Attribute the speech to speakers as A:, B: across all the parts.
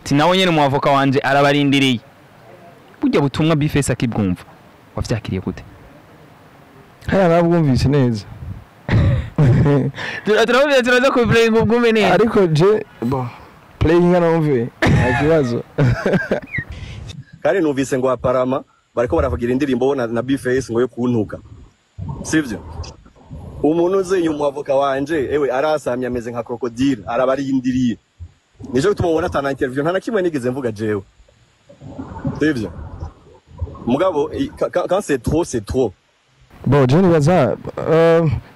A: Ati nawe nyene mu avocat wanje arabarindiriye. Burya butumwa B-Face akibwumva wavyakiriye gute?
B: Hariya nabwumvise neza.
A: Turavuze turaza ku playing ubwumve neza.
B: Ariko je bon playing numve nta kibazo.
C: Kandi numvise ngo aparama bariko baravugira indirimbo na B-Face ngo yo kuntuka, sivyo? Umuntu uzi umu avocat wanje, ewe, arasamye ameze nka crocodile, arabarindiriye. Nico gituma ubona atana interview, nta na kimwe nigeze mvuga jewe, sivyo? Mugabo quand c'est trop, c'est trop.
B: Bon, je nibaza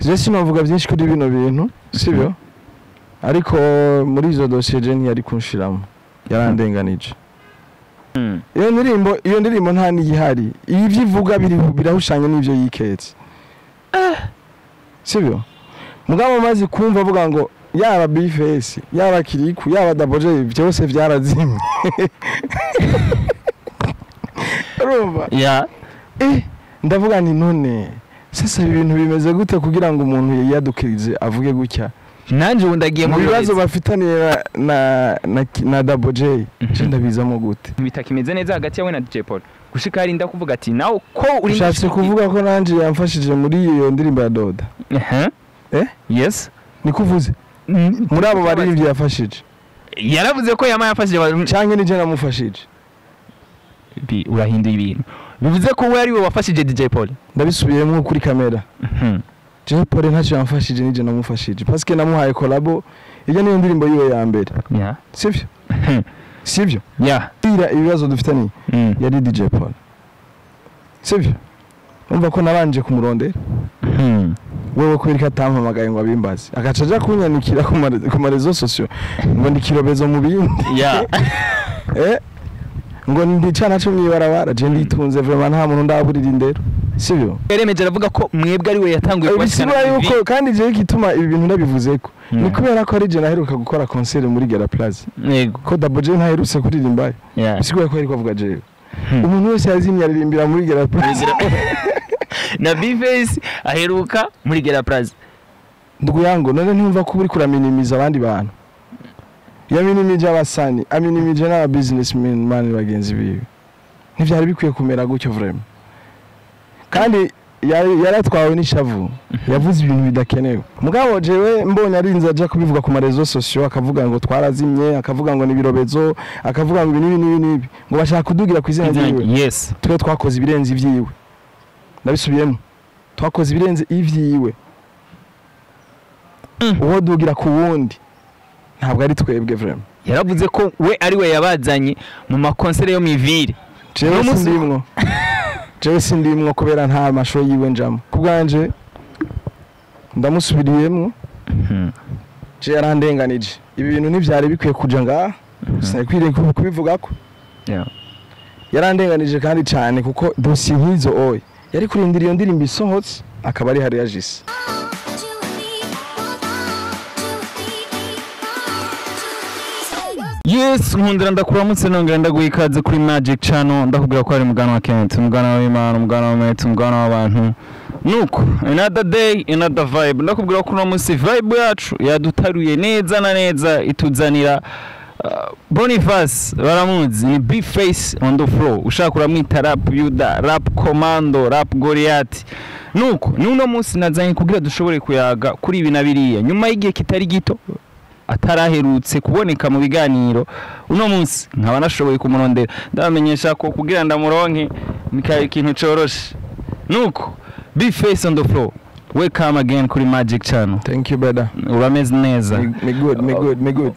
B: je sinavuga byinshi kuri bino bintu, sibyo? Ariko muri izo dosiye je ntiyari kunshiramo, yarandenganije. Iyo ndirimbo nta n'iyihari. Ibyo ivuga biri birahushanye n'ibyo yiketse, sibyo? Mugabo maze kumva avuga ngo yaba B-Face, yaba Kiriku, yaba Double J, byose byarazimye, urumva? Ndavuga nti none sasa ibi bintu bimeze gute kugira ngo umuntu yiyadukirize avuge gutya?
A: Nanje ubu ndagiye
B: mu
A: mu
B: bibazo bafitaniye na Double J, je ndabizamo gute?
A: Bitakimeze neza hagati yawe na DJ Paul, gushika hari ndakuvuga ati nawe ko uri
B: Ushatse kuvuga ko nanje yamfashije muri iyo ndirimbo ya Doda? Eh?
A: Yes.
B: Niko uvuze? Muri abo baririmbyi yafashije?
A: Yaravuze ko yama yafashije
B: Canke nije namufashije?
A: Urahinduye ibintu, bivuze ko we ari we wafashije DJ Paul.
B: Ndabisubiyemo kuri kamera: Jay Paul ntacyo yamfashije, nije namufashije, parce que namuhaye collabo. Iyo niyo ndirimbo yiwe ya mbere, sivyo? Sivyo?
A: Yeah.
B: Ira ibibazo dufitanye yari DJ Paul, sivyo? Umva ko nabanje kumurondera. Wewe kubera ko atampamagaye ngo abimbaze, agaca aja kunyanikira ku ma réseaux sociaux ngo ndi kirobezo mu bindi, ngo ndi cana co mwibarabara. Je nditunze vraiment, nta muntu ndaburira indero, sivyo?
A: Yaremeje aravuga ko mwebwe ari we yatanguye
B: Bisigura
A: kubashikana.
B: yuko kandi jewe igituma ibi bintu ndabivuzeko ni kubera ko ari je naheruka gukora concert muri Gera Plaza, ko Double J ntaherutse kuririmbayo. Bisigura ko yariko avuga jewe. Umuntu wese yazimye aririmbira muri Gera Plaza.
A: Na B-Face aheruka muri Gera Plaza.
B: Ndugu yangu, none ntumva ko uri kuraminimiza abandi bantu? Yaminimije abasani, aminimije n'aba businessmen man bagenzi biwe. Ntivyari bikwiye kumera gutyo vraiment. Kandi yaratwawe n'ishavu, yavuze ibintu bidakenewe. Mugabo jewe mbonye arinze aja kubivuga ku ma réseaux sociaux, akavuga ngo twarazimye, akavuga ngo nibirobezo, akavuga ngo ibi n'ibi n'ibi n'ibi, ngo bashaka kudugira ku izina ryiwe, twe twakoze ibirenze ivyiwe. Ndabisubiyemo, twakoze ibirenze ivyiwe. Uwo dugira ku wundi ntabwo ari twebwe vraiment.
A: Yaravuze ko we ari we yabazanye mu ma concert yo mivire.
B: Jewe
A: Uno munsi-
B: sindimwo, jewe sindimwo kubera nta masho yiwe njamo. Ku bwanje ndamusubiriyemwo, je yarandenganije. Ibi bintu ntivyari bikwiye kuja ngaha, sinakwiriye kubivugako. Yarandenganije kandi cane, kuko dossier nk'izo oye yari kurindira iyo ndirimbo isohotse akaba ari hari yajise.
A: Yes, nkundira ndakuramutse, nongera ndaguha ikaze kuri Magic Channel. Ndakubwira ko ari mugana wa Kent, umugana w'Imana, umugana w'Umwete, umugana w'abantu. Nuko another day, another vibe. Ndakubwira ko uno munsi vibe yacu yadutaruye neza na neza, ituzanira Boniface, baramuzi ni B-Face on the floor. Ushaka uramwita Rap Yuda, Rap Commando, Rap Goliath. Nuko nuno munsi nazanye kugira dushobore kuyaga kuri ibi na biriya nyuma y'igihe kitari gito ataraherutse kuboneka mu biganiro. Uno munsi nkaba nashoboye kumurondera. Ndabamenyesha ko kugira ndamuronke ni ikintu coroshe. Nuko B-Face on the floor, welcome again kuri Magic Channel.
B: Thank you, brother.
A: Urameze neza?
B: Me good, me good, me good.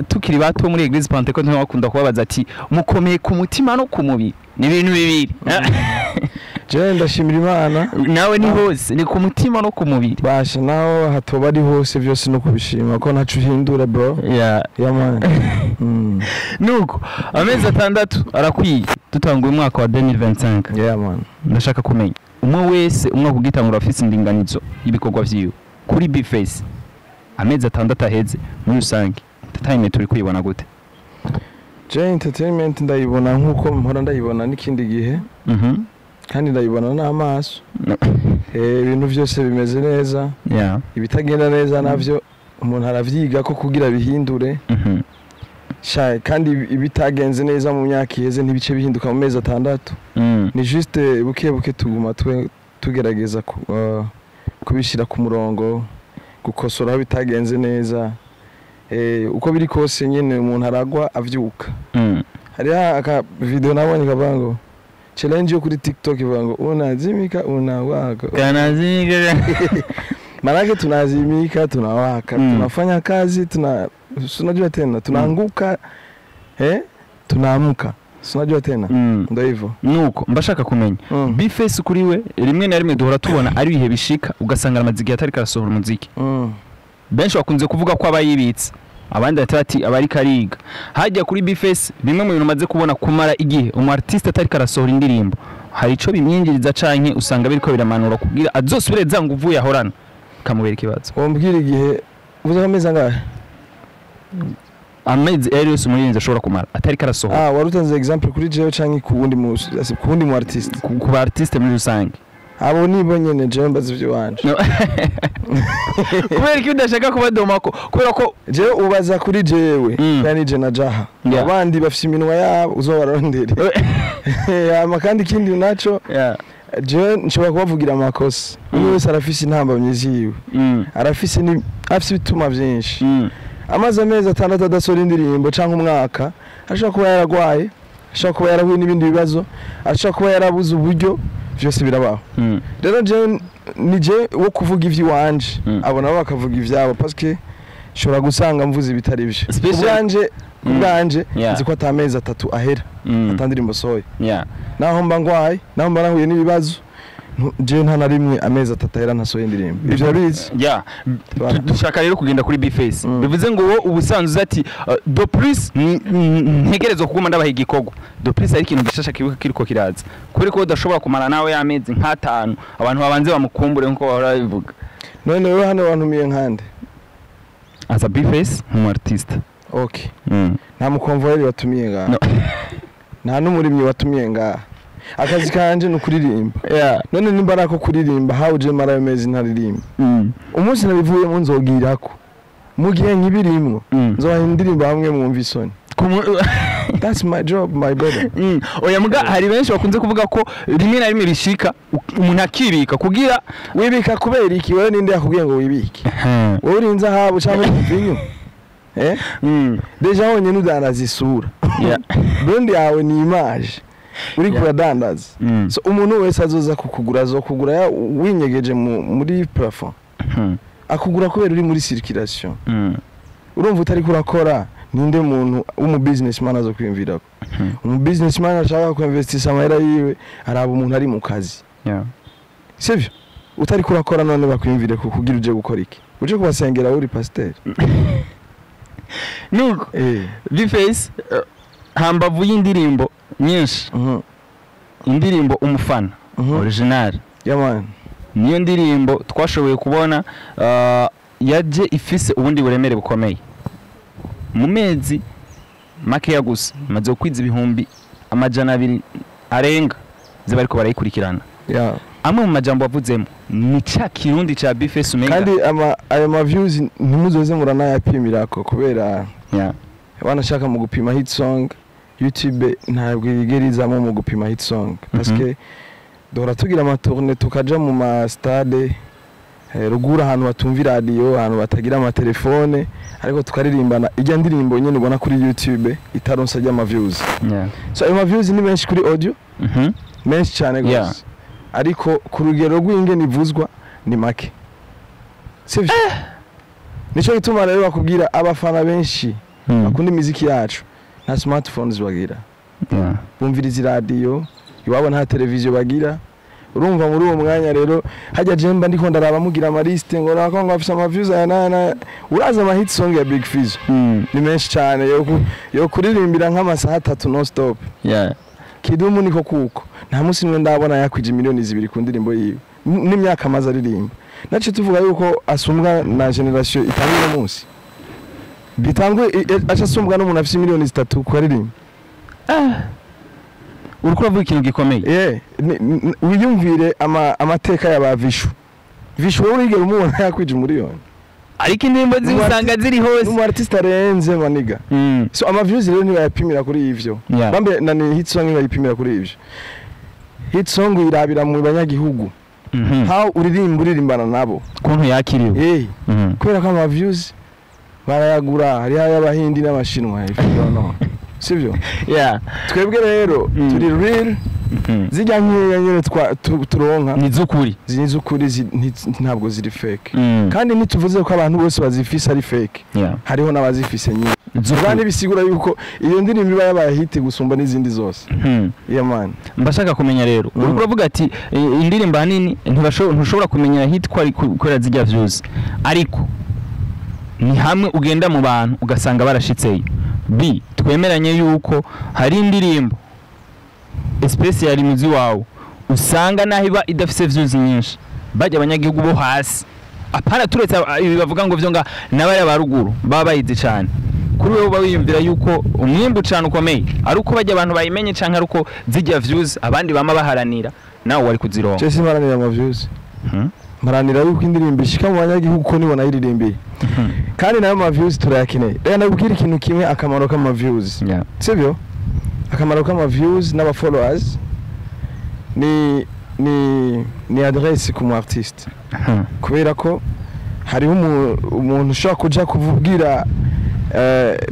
A: Tukiri bato muri Église Pentecôte ntibakunda kubabaza ati mukomeye ku mutima no ku mubiri? Ni ibintu bibiri.
B: Jewe ndashimira Imana.
A: Nawe ni hose, ni ku mutima no ku mubiri.
B: Basha, naho hatoba ari hose, byose no kubishima ko ntaco uhindura, bro. Yeah man.
A: Nuko amezi 6 arakwiye, dutanguye umwaka wa 2025.
B: Yeah man.
A: Ndashaka kumenya, umwe wese umwaka ugitangura afise indinganizo y'ibikorwa vyiwe. Kuri B-Face, amezi 6 aheze, muri rusange entertainment turi kuyibona gute?
B: Je entertainment ndayibona nkuko mpora ndayibona n'ikindi gihe, kandi ndayibona n'amaso. Ibintu byose bimeze neza. Ibitagenda neza navyo umuntu aravyiga ko kugira bihindure. Sha, kandi ibitagenze neza mu myaka iheze ntibice bihinduka mu mezi 6. Ni juste buke buke tuguma tugerageza kubishyira ku murongo, gukosora aho bitagenze neza. Uko biri kose nyine umuntu aragwa avyuka. Hariho aka video nabonye kavuga ngo challenge yo kuri TikTok ivuga ngo unazimika unawaka.
A: Kanazimika.
B: Manake tunazimika tunawaka. Tunafanya kazi, tuna unajua tena tunaanguka, tunaamka, unajua tena. Ndio hivyo.
A: Nuko mbashaka kumenya B-Face kuri we, rimwe na rimwe duhora tubona ari ibihe bishika ugasanga amazigi atari karasohora umuziki. Benshi bakunze kuvuga ko abayibitse, abandi bati abari kariga. Hajya kuri B-Face, bimwe mu bintu maze kubona, kumara igihe umu artiste atari karasohora indirimbo, hari ico bimwinjiriza canke usanga biriko biramanura kugira azosubire za nguvu yahorana kamubera ikibazo?
B: Wombwira igihe uvuze amezi angahe?
A: Amezi yose umuririmbyi ashobora kumara atari karasohora.
B: Wari utanze example kuri jewe canke ku wundi mu ku wundi mu artiste?
A: Ku ba artiste muri rusange.
B: Abo nibo nyene, jewe mbaza ivyo wanje.
A: No. Kubera iki udashaka kubadomako? Kubera ko
B: jewe ubaza kuri jewe, yani je na Jaha. Abandi bafise iminwa yabo, uzobarondere. Ama kandi ikindi naco, jewe nshobora kubavugira amakosa. Umwe wese arafise intambamyi ziwe. Arafise ni afise ibituma vyinshi. Amaze amezi 6 adasohora indirimbo canke umwaka, ashobora kuba yaragwaye, ashobora kuba yarahuye n'ibindi bibazo, ashobora kuba yarabuze uburyo, vyose birabaho. Rero je ni je wo kuvuga ivy'iwanje, abo nabo bakavuga ivyabo, parce que nshobora gusanga mvuze ibitari vyo. Ubwanje nzi ko atamezi 3 ahera atandirimbo soye. Naho mba ngwaye, naho mba nahuye n'ibibazo, je nta na rimwe amezi 3 ahera ntasoye indirimbo. Ivyo bizi.
A: Dushaka rero kugenda kuri B-Face. Bivuze ngo wowe ubusanzwe ati do plus ntegerezwa kuguma ndabaha igikorwa. Do plus ari ikintu gishasha kibuka kiriko kiraza. Kubera ko udashobora kumara nawe y'amezi nk'atanu, abantu babanze bamukumbure nkuko bahora babivuga.
B: None wewe hano wantumiye nkande?
A: As a B-Face nk'umu artiste.
B: Okay. Nta mukonvoyeri watumiye ngaha.
A: No.
B: Nta n'umurimyi watumiye ngaha. Akazi kanje ni ukuririmba. None nimba arako kuririmba, how je mara amezi ntaririmba? Umunsi nabivuyemo nzogirako. Mu gihe nkibirimwo, nzobaha indirimbo hamwe mwumva isoni. That's my job, my brother.
A: Oya muga hari benshi bakunze kuvuga ko rimwe na rimwe bishika umuntu akibika kugira
B: wibika kubera iki? Wewe ninde yakubwiye ngo wibike? Wewe urinze ahabo cyangwa uvinyo? Deja wonyene udandaza isura. Brand yawe ni image. Uri kuradandaza. So umuntu wese azoza kukugura azokugura winyegeje muri plafond. Akugura kubera uri muri circulation. Urumva utari kurakora, ninde muntu w'umu businessman azokwiyumvirako? Umu businessman ashaka kuinvestisa amahera yiwe araba umuntu ari mu kazi. Sivyo? Utari kurakora none bakwiyumvire ko kugira uje gukora iki? Uje kubasengera uri pasteur.
A: Nuko B-Face, hambavu y'indirimbo nyinshi, indirimbo umufana original.
B: Yeah man.
A: Niyo ndirimbo twashoboye kubona yaje ifise ubundi buremere bukomeye. Mu mezi makeya gusa maze kwiza 200,000 arenga zibariko barayikurikirana. Amwe mu majambo wavuzemo ni ca kirundi ca B-Face umenga.
B: Kandi ayo ma views ntimuzoze muranayapimirako kubera wanashaka mu gupima hit song, YouTube ntabwo yigerizamo mu gupima hit song. Parce que dora tugira ama tournée tukaja mu ma stade rugura ahantu batumva radio, ahantu batagira ama telefone, ariko tukaririmbana ijya ndirimbo nyene ubona kuri YouTube itaronsa ajya ama views. So ayo ma views ni menshi kuri audio, menshi cyane gose. Ariko ku rugero rw'ingene ivuzwa ni make. Sivyo? Nico gituma rero bakubwira abafana benshi bakunda imiziki yacu nta smartphones bagira. Bumviriza radio, iwabo nta televiziyo bagira. Urumva muri uwo mwanya rero hajya jemba ndiko ndaraba mugira ama liste ngo nako ngo afise ama views aya nana, uraza ama hit song ya Big Fizzo ni menshi cyane yo kuririmbira nk'amasaha 3 non stop. Kidumu niko kuko nta munsi nimwe ndabona yakwije miliyoni 2 ku ndirimbo yiwe n'imyaka amaze aririmba. Naco tuvuga yuko asumbwa na generation itangwe no munsi bitangwe acha asumbwa n'umuntu afise miliyoni 3 ku aririmba.
A: Uriko uravuga ikintu gikomeye.
B: Wiyumvire amateka y'aba Vishu. Vishu wowe urigera umubona yakwije miliyoni?
A: Ariko indirimbo ziwe usanga ziri hose.
B: N'umu artiste arenze, my nigga. So ama views rero ntibayapimira kuri ivyo. Bambe nani, hit song ntibayipimira kuri ivyo. Hit song irabira mu banyagihugu, how uririmba, uririmbana nabo,
A: Kuntu yakiriwe.
B: Kubera ko ama views barayagura, hariho ay'Abahindi n'Abashinwa, if you don't know, sivyo?
A: Yeah.
B: Twebwe rero turi real. Zijya nkeya nyene turonka
A: Ni z'ukuri.
B: Z'ukuri, ntabwo ziri fake. Kandi ntituvuze ko abantu bose bazifise ari fake. Hariho n'abazifise nyine.
A: Z'ukuri.
B: Kandi bisigura yuko iyo ndirimbo iba yabaye hit gusumba n'izindi zose. Yeah man.
A: Mbashaka kumenya rero, uriko uravuga ati indirimbo ahanini ntushobora kumenya hit ko ari kubera zijya views, ariko ni hamwe ugenda mu bantu ugasanga barashitseyo. B, twemeranye yuko hari indirimbo especially muzi wawe usanga naho iba idafise views nyinshi, bajya abanyagihugu bo hasi, apana turetse ibi bavuga ngo vyo nga n'abari ba ruguru baba bayizi cyane. Kuri wewe uba wiyumvira yuko umwimbu cyane ukomeye ari uko bajya abantu bayimenye, canke ari uko zijya views abandi bama baharanira nawe wari kuzironka?
B: Je simparanira ama views. Mparanira yuko indirimbo ishika mu banyagihugu, ko nibona yiririmbiye. Kandi nayo ama views turayakeneye. Reka ndabwira ikintu kimwe, akamaro k'ama views, sibyo? Akamaro k'ama views n'aba followers ni adresse ku mu artiste, kubera ko hariho umuntu ushobora kuja kuvugira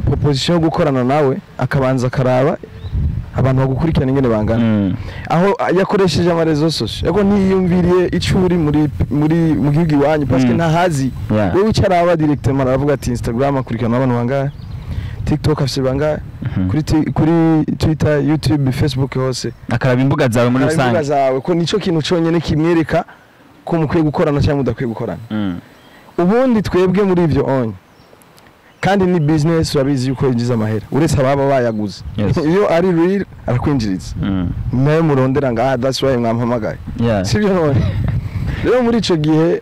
B: proposition yo gukorana nawe, akabanza akaraba abantu bagukurikirana ingene bangana, aho yakoresheje ama réseaux sociaux, ariko ntiyiyumviriye ico uri muri mu gihugu iwanyu, parce que ntahazi. Wewe icyo araba directement, aravuga ati Instagram akurikirana abantu bangahe, TikTok afise bangahe, kuri Twitter, YouTube, Facebook, hose.
A: Akaraba imbuga zawe muri
B: Araba imbuga
A: rusange.
B: zawe, ko nico kintu conyene kimwereka ko mukwiye gukorana cyangwa mudakwiye gukorana. Ubundi twebwe muri ivyo onye, kandi ni business, urabizi yuko yinjiza amahera, uretse ababa bayaguze. Iyo ari real arakwinjiriza. Nayo murondera ngaha, that's why mwampamagaye. Sibyo? None rero muri ico gihe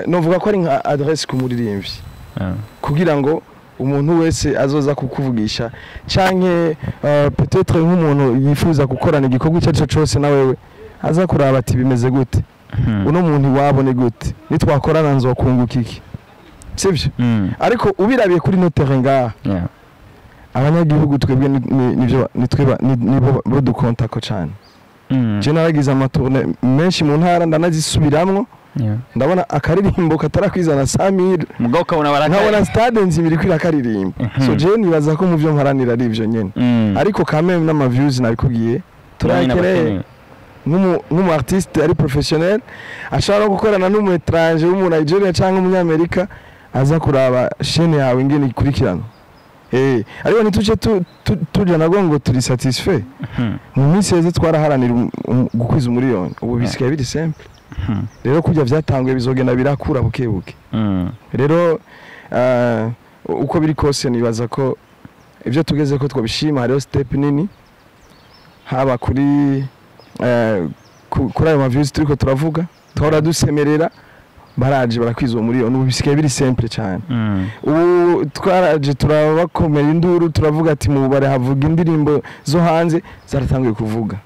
B: novuga ko ari nka adresse ku muririmbyi, kugira ngo umuntu wese azoza kukuvugisha, canke peut-être nk'umuntu yifuza gukorana igikorwa icyo ari cyo cyose na wewe, aza kuraba ati bimeze gute, uno muntu iwabo ni gute, nitwakorana nzokunguka iki, sibyo? Ariko ubirabiye kuri notere ngaha, abanyagihugu twebwe nivyo nibo bo dukontako cane. Je naragize ama tournées menshi mu ntara, ndanazisubiramwo, ndabona akaririmbo katarakwizana 100,000,
A: Mugabo ukabona
B: nkabona
A: barakaye.
B: stade nzima iriko irakaririmba. So jewe nibaza ko mu vyo mparanira ari ivyo nyene. Ariko quand même n'ama views, nabikubwiye, turayakeneye. Nk'umu artiste ari professionnel ashobora no gukorana n'umu étranger w'umu Nigeria cyangwa umunyamerika, aza kuraba chaîne yawe ingene ikurikirana. Ariko ntituce tuja nabwo ngo turi satisfait. Mu minsi yeze twaraharanira gukwiza umuriyoni, ubu bisigaye biri simple. Rero kurya vyatanguye bizogenda birakura buke buke. Rero uko biri kose nibaza ko ibyo tugeze ko twabishima. Hariho step nini, haba kuri kuri ayo ma views turiko turavuga, twahora dusemerera, baraje barakwiza uwo muriyoni, ubu bisigaye biri simple cyane. Ubu twaraje turabakomera induru, turavuga ati mu bare havuga indirimbo zo hanze, zaratanguye kuvuga.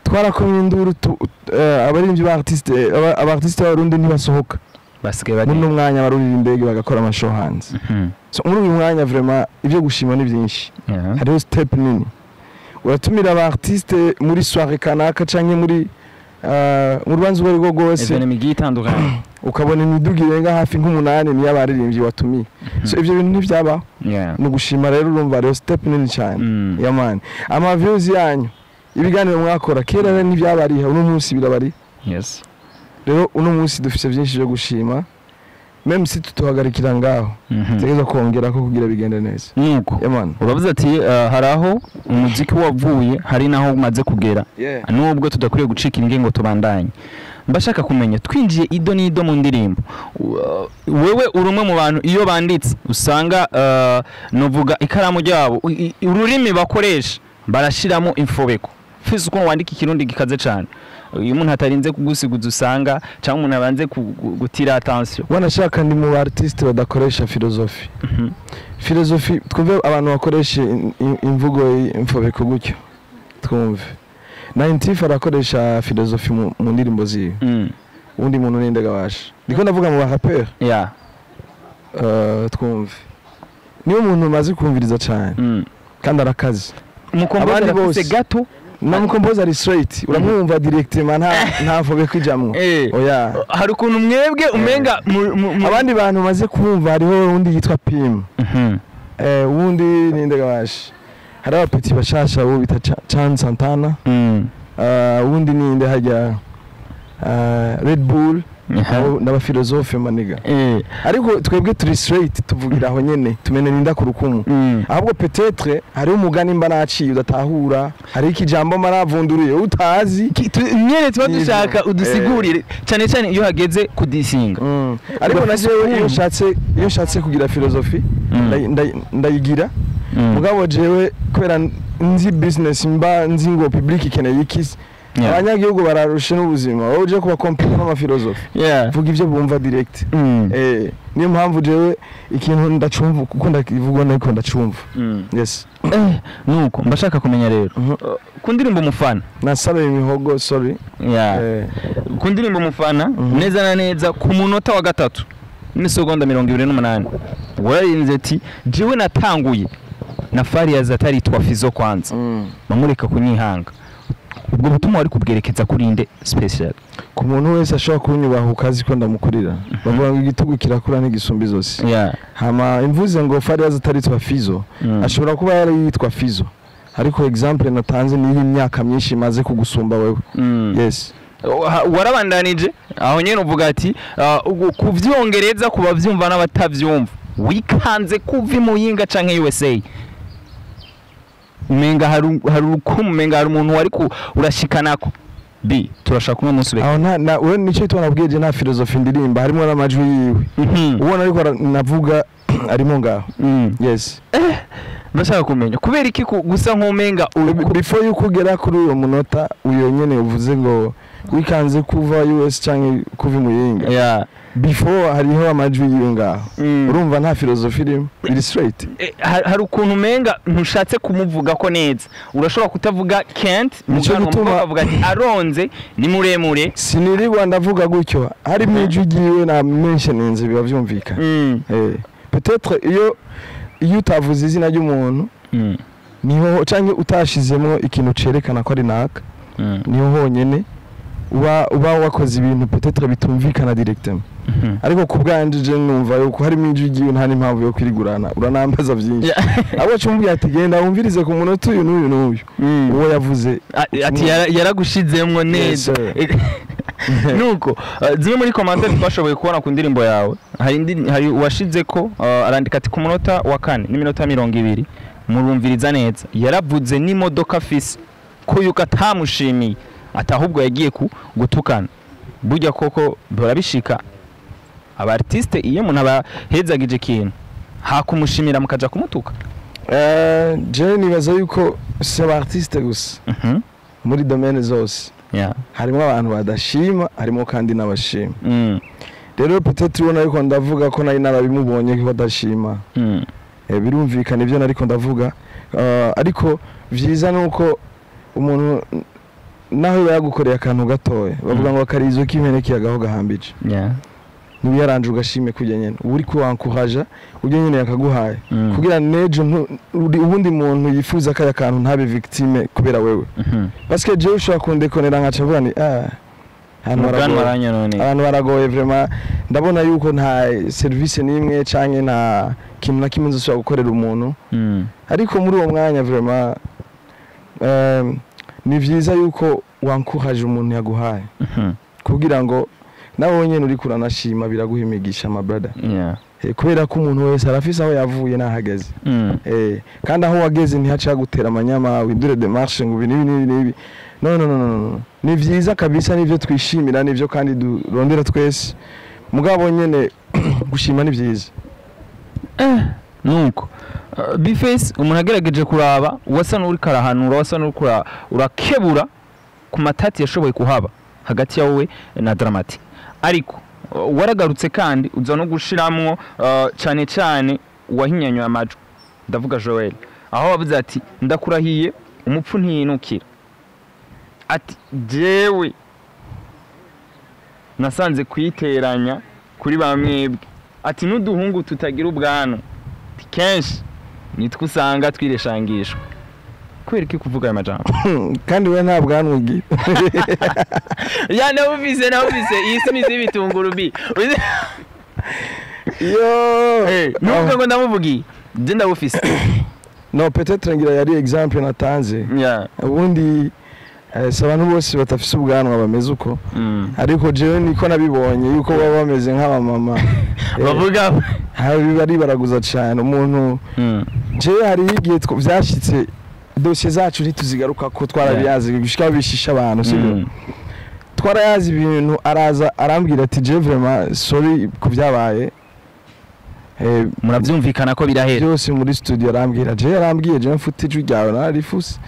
B: Twarakomye induru abaririmbyi ba artiste, aba artiste b'Abarundi ntibasohoka.
A: Basigaye
B: muri
A: bagenda.
B: uno mwanya barurira indege bagakora ama show hanze. So muri uyu mwanya vraiment ibyo gushima ni byinshi. Hariho step nini, uratumira aba artiste muri soirée kanaka canke muri mu rubanza urwo arirwo rwose,
A: événement igiye itandukanye,
B: ukabona imiduga irenga hafi nk'umunani niyo abaririmbyi watumiye. So ivyo bintu ntivyabaho. Ni ugushima rero, urumva rero step nini cyane. Yeah man, ama views yanyu, ibiganiro mwakora kera rero ntibyabariha, uno munsi birabari. Rero uno munsi dufise byinshi byo gushima, même si tutuhagarikira ngaho, tutegerezwa kongera ko kugira bigende neza.
A: Nuko
B: Yeah man.
A: uravuze ati hari aho umuziki wavuye, hari naho umaze kugera, nubwo tudakwiriye gucika intege ngo tubandanye. Mbashaka kumenya, twinjiye ido n'ido mu ndirimbo, wewe uri umwe mu bantu iyo banditse usanga novuga ikaramu ryabo, ururimi bakoresha barashiramo imfobeko. Fise ukuntu wandika Ikirundi gikaze cane, iyo umuntu atarinze kugusiguza usanga, cyangwa umuntu abanze gutira attention.
B: Wanashaka ndi mu artiste badakoresha philosophie. Philosophie, twumve abantu bakoresha imvugo y'imfobeko gutyo, twumve 90 arakoresha philosophie mu ndirimbo ziwe, undi muntu ninde gabasha? Ndiko ndavuga mu ba rappeur. Twumve, niyo muntu umaze kumviriza cyane kandi arakaze.
A: Mukombozi
B: Abandi
A: arafise
B: bose.
A: gato.
B: Na Mukombozi ari straight, uramwumva directement, nta vobe kwijamwo. Oya.
A: Hari ukuntu mwebwe umenga
B: Abandi bantu maze kumva, hariho undi yitwa Pim, uwundi ninde gabashi, hari abapeti bashasha uwo bita Chan Santana, uwundi ninde hajya, Red Bull. Abo n'abafilozofe maniga, ariko twebwe turi straight, tuvugira aho nyene, tumene ninda ku rukumu. Ahubwo peut-être hariho umugani mba naciye udatahura, hariho ikijambo mba navunduriye utazi.
A: Nyene tuba
B: Nivyo.
A: dushaka udusigurire, cyane cyane iyo hageze kudisinga.
B: Ariko na
A: Urafise
B: jewe iyo
A: ukuntu.
B: nshatse kugira philosophie, ndayigira. Mugabo jewe kubera nzi business, mba nzi ngo public ikeneye iki. Abanyagihugu bararushe n'ubuzima, wowe uje kubakompera n'amafilozofi? Vuga ibyo bumva direct. Niyo mpamvu jewe ikintu ndacumva kuko ndakivuga niko ndacumva. Yes.
A: Nuko mbashaka kumenya rero, ku ndirimbo Umufana.
B: Nasabe imihogo, sorry.
A: Ku ndirimbo Umufana, neza na neza ku munota wa 3 n'isegonda 28, wararinze ati: "Jewe natanguye na Fariyazi ataritwa Fizo kwanza, bamureka kunyihanga." Ubwo butumwa wari kubwerekeza kuri nde special?
B: Ku muntu wese ashobora kunyubaha ukazi ko ndamukurira. Bavuga ngo igitugu kirakura ntigisumba izosi. Hama imvuze ngo Fariyazi ataritwa Fizo, ashobora kuba yari yitwa Fizo, ariko example natanze ni y'imyaka myinshi imaze kugusumba wewe. Yes.
A: Warabandanije aho nyene uvuga ati kuvyongereza ku bavyumva n'abatavyumva, wikanze kuva i Muyinga canke USA, umenga hari urukumu, umenga hari umuntu wari ku urashikanako b turashaka umwe munsi
B: Aho nta na wewe, nicyo gituma nabwiye je nta philosophie ndirimba, harimo n'amajwi yiwe. Ubona ariko navuga arimo ngaho. Yes.
A: Ndashaka kumenya kubera iki gusa nk'umenga
B: Before yuko ugera kuri uwo munota uyo nyene uvuze ngo wikanze kuva US canke kuva i Muyinga, before hariho amajwi yiwe ngaho. Urumva nta philosophie irimo, iri straight.
A: Hari ukuntu umenga ntushatse kumuvuga ko neza, urashobora kutavuga Kent.
B: Nico
A: mugabo ukavuga ati aronze ni muremure.
B: Sinirirwa ndavuga gutyo, harimo ijwi ryiwe na mentioninze biba vyumvikana. Peut-être iyo utavuze izina ry'umuntu, niho canke utashizemo ikintu cerekana ko ari naka, niho honyene uba wakoze ibintu peut-être bitumvikana directement. Ariko ku bwanje je numva yuko harimo ijwi ryiwe, nta n'impamvu yo kwirigurana uranambaza vyinshi. Abo cumubwira ati genda wumvirize ku munota uyu n'uyu n'uyu, uwo yavuze.
A: Ati yaragushizemwo neza.
B: Yes.
A: Nuko zimwe muri commentaire twashoboye kubona ku ndirimbo yawe, hari hari uwashize ko arandika ati ku munota wa 4 n'iminota 20 murumviriza neza, yaravuze n'imodoka afise ko yuko atamushimiye, ati ahubwo yagiye ku gutukana. Burya koko barabishika aba artiste, iyo umuntu abahezagije ikintu hakumushimira mukaja kumutuka?
B: Je nibaza yuko si aba artiste gusa, muri domaine zose harimo abantu badashima, harimo kandi n'abashima. Rero peut-être ubona yuko ndavuga ko nari narabimubonye ko badashima. Birumvikana ibyo nariko ndavuga. Ariko vyiza nuko umuntu naho yoba yagukoreye akantu gatoya, bavuga ngo akarizo k'impene kiyagaho gahambije, ntibiyaranje ugashime kujya nyene uba uri kuwankuhaja ujya nyene yakaguhaye, kugira nejo ubundi muntu yifuza kaya kantu ntabe victime kubera wewe, parce que jewe ushobora kundekonera nkaca mvuga ni ah, ahantu
A: Umuganwa
B: baragoye.
A: aranyononeye.
B: Abantu baragoye vraiment. Ndabona yuko nta service n'imwe canke nta kintu na kimwe nzoshobora gukorera umuntu. Ariko muri uwo mwanya vraiment, ni vyiza yuko wankuhaje umuntu yaguhaye, kugira ngo nawe nyene uriko uranashima, biraguha imigisha, my brother. Kubera ko umuntu wese arafise aho yavuye n'ahageze. Kandi aho wageze ntihaca gutera amanyama windure démarche ngo ibi n'ibi n'ibi n'ibi. No, no, no, no, no. Ni vyiza kabisa, nivyo twishimira, nivyo kandi durondera twese. Mugabo nyene gushima ni vyiza.
A: Nuko Bface, umuntu agerageje kuraba wasa n'uriko arahanura, wasa n'uriko urakebura ku matati yashoboye kuhaba hagati ya wowe na Dramati, ariko waragarutse kandi uza no gushiramwo cane cane uwahinyanyuye amajwi, ndavuga Joel, aho wavuze ati ndakurahiye umupfu ntiyinukira, ati jewe nasanze kuyiteranya kuri ba mwebwe Ati n'uduhungu tutagira ubwanwa kenshi nitwo usanga twireshangishwa. Kubera iki kuvuga ayo majambo?
B: Kandi we nta bwanwa ugira.
A: Ya, nawumvise, nawumvise iyi si imizi y'ibitunguru bi.
B: Yo.
A: Nuvuga ngo ndamuvugiye, je ndabufise.
B: No, peut-être ngira yari exemple natanze. Ubundi si abantu bose batafise ubwanwa bameze uko, ariko jewe niko nabibonye yuko baba bameze nk'abamama.
A: Bavuga.
B: Hari bari baraguza cyane umuntu. Jewe hari igihe vyashitse dosiye zacu ntituzigaruka ko twarabiyazi gushika bishisha abantu, sibyo? Twarayazi ibintu, araza arambwira ati: "Je vraiment sorry ku byabaye."
A: Murabyumvikana ko birahera.
B: Byose muri studio arambwira, je yarambwiye: "Je mfute ijwi ryawe nararifuse."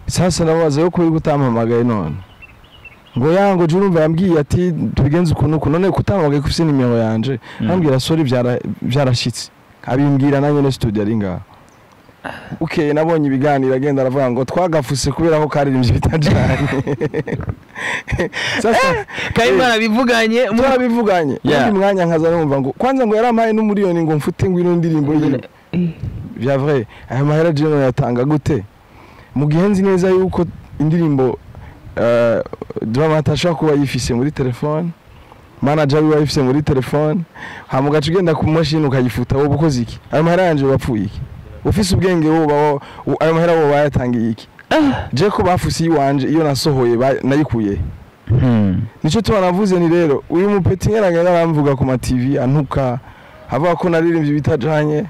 B: Sasa nabaza yo kuri gutampamagaye none ngo yango je urumva yambwiye ati tubigenze ukuntu uku, none kutampamagaye ko ufise nimero yanje? Ambwira: "Sorry, byarashitse." Abimbwira na nyene studio ari ngaho. Ukeye nabonye ibiganiro agenda aravuga ngo twagafuse kubera ko karirimbye bitajanye. Sasa
A: kandi mwarabivuganye.
B: Twarabivuganye. Undi mwanya nkaza numva ngo kwanza ngo yarampaye n'umuriyoni ngo mfute ngo ino ndirimbo yiwe. Vya vrai, ayo mahera je yatanga gute mu gihe nzi neza yuko indirimbo Drama ashobora kuba yifise muri telefone, manager wiwe ayifise muri telefone, hama ugaca ugenda ku mashini ukayifuta? Wowe ukoze iki? Ayo mahera yanje wapfuye iki? Ufise ubwenge woba ayo mahera woba wayatangiye iki? Je ko bafuse iwanje iyo nasohoye nayikuye. Nico tuba navuze ni rero uyu mupeti nyaragenda aramvuga ku ma TV, antuka, avuga ko naririmbye ibitajanye.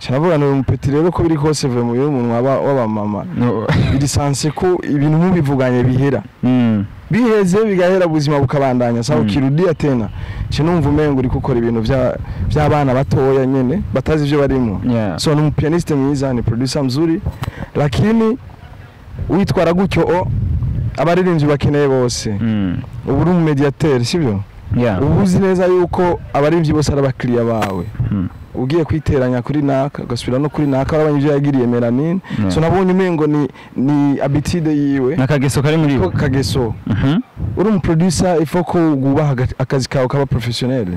B: Navuga ni uyu mupeti rero ko biri kose vuye mu umuntu w'abamama.
A: No.
B: Biri censé ko ibintu mubivuganye bihera, biheze bigahera, ubuzima bukabandanya. Sawa, ukirudia tena ce numva umengo uri gukora ibintu by'abana batoya nyene batazi ivyo barimo. So ni umupianiste mwiza, ni producer mzuri, lakini witwara gutyo o abaririmbyi bakeneye bose, ubu uri umumediateur, sibyo? Ubu uzi neza yuko abaririmbyi bose ari abakiriya bawe. Ugiye kwiteranya kuri naka, ugasubira no kuri naka, urabona ibyo yagiriye Melanine. So nabonye umengo ni habitude yiwe.
A: Nakageso kari muri
B: ko
A: we.
B: Kageso. Uri umuproducer, il faut ko wubaha akazi kawe kaba professionnel.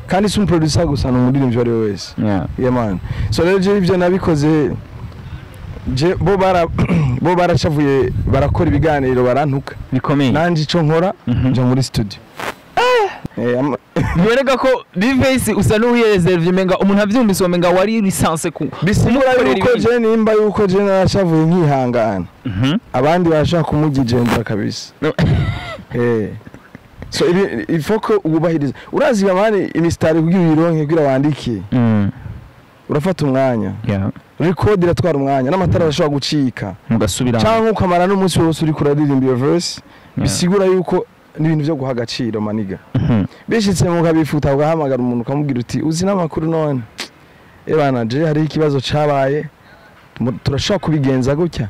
B: Kandi si umuproducer gusa, ni umuririmbyi uwo ari we wese. Yeah man, so rero je ivyo nabikoze je bo baracavuye barakora ibiganiro barantuka.
A: Bikomeye.
B: Nanje ico nkora, nja muri studio.
A: Biboneka ko B-Face usa n'uwireserve, umenga umuntu avyumvise umenga wari lisanse ku
B: Bisigura
A: kumukorera
B: yuko
A: ibindi.
B: je nimba yuko je narashavuye nkihangana, abandi barashaka kumugijendera kabisa.
A: No.
B: So ibi il faut ko wubahiriza, urazi bamani imisitari kugira uyironke, kugira wandike, urafata umwanya. Record iratwara umwanya, n'amatara arashobora gucika.
A: Mugasubira.
B: Cyangwa ukamara n'umunsi wose uriko uraririmba iyo verse. Bisigura yuko n'ibintu byo guha agaciro maniga. Bishitse mukabifuta, ugahamagara umuntu ukamubwira uti: "Uzi n'amakuru none ebana, je hariho ikibazo cabaye, turashobora kubigenza gutya,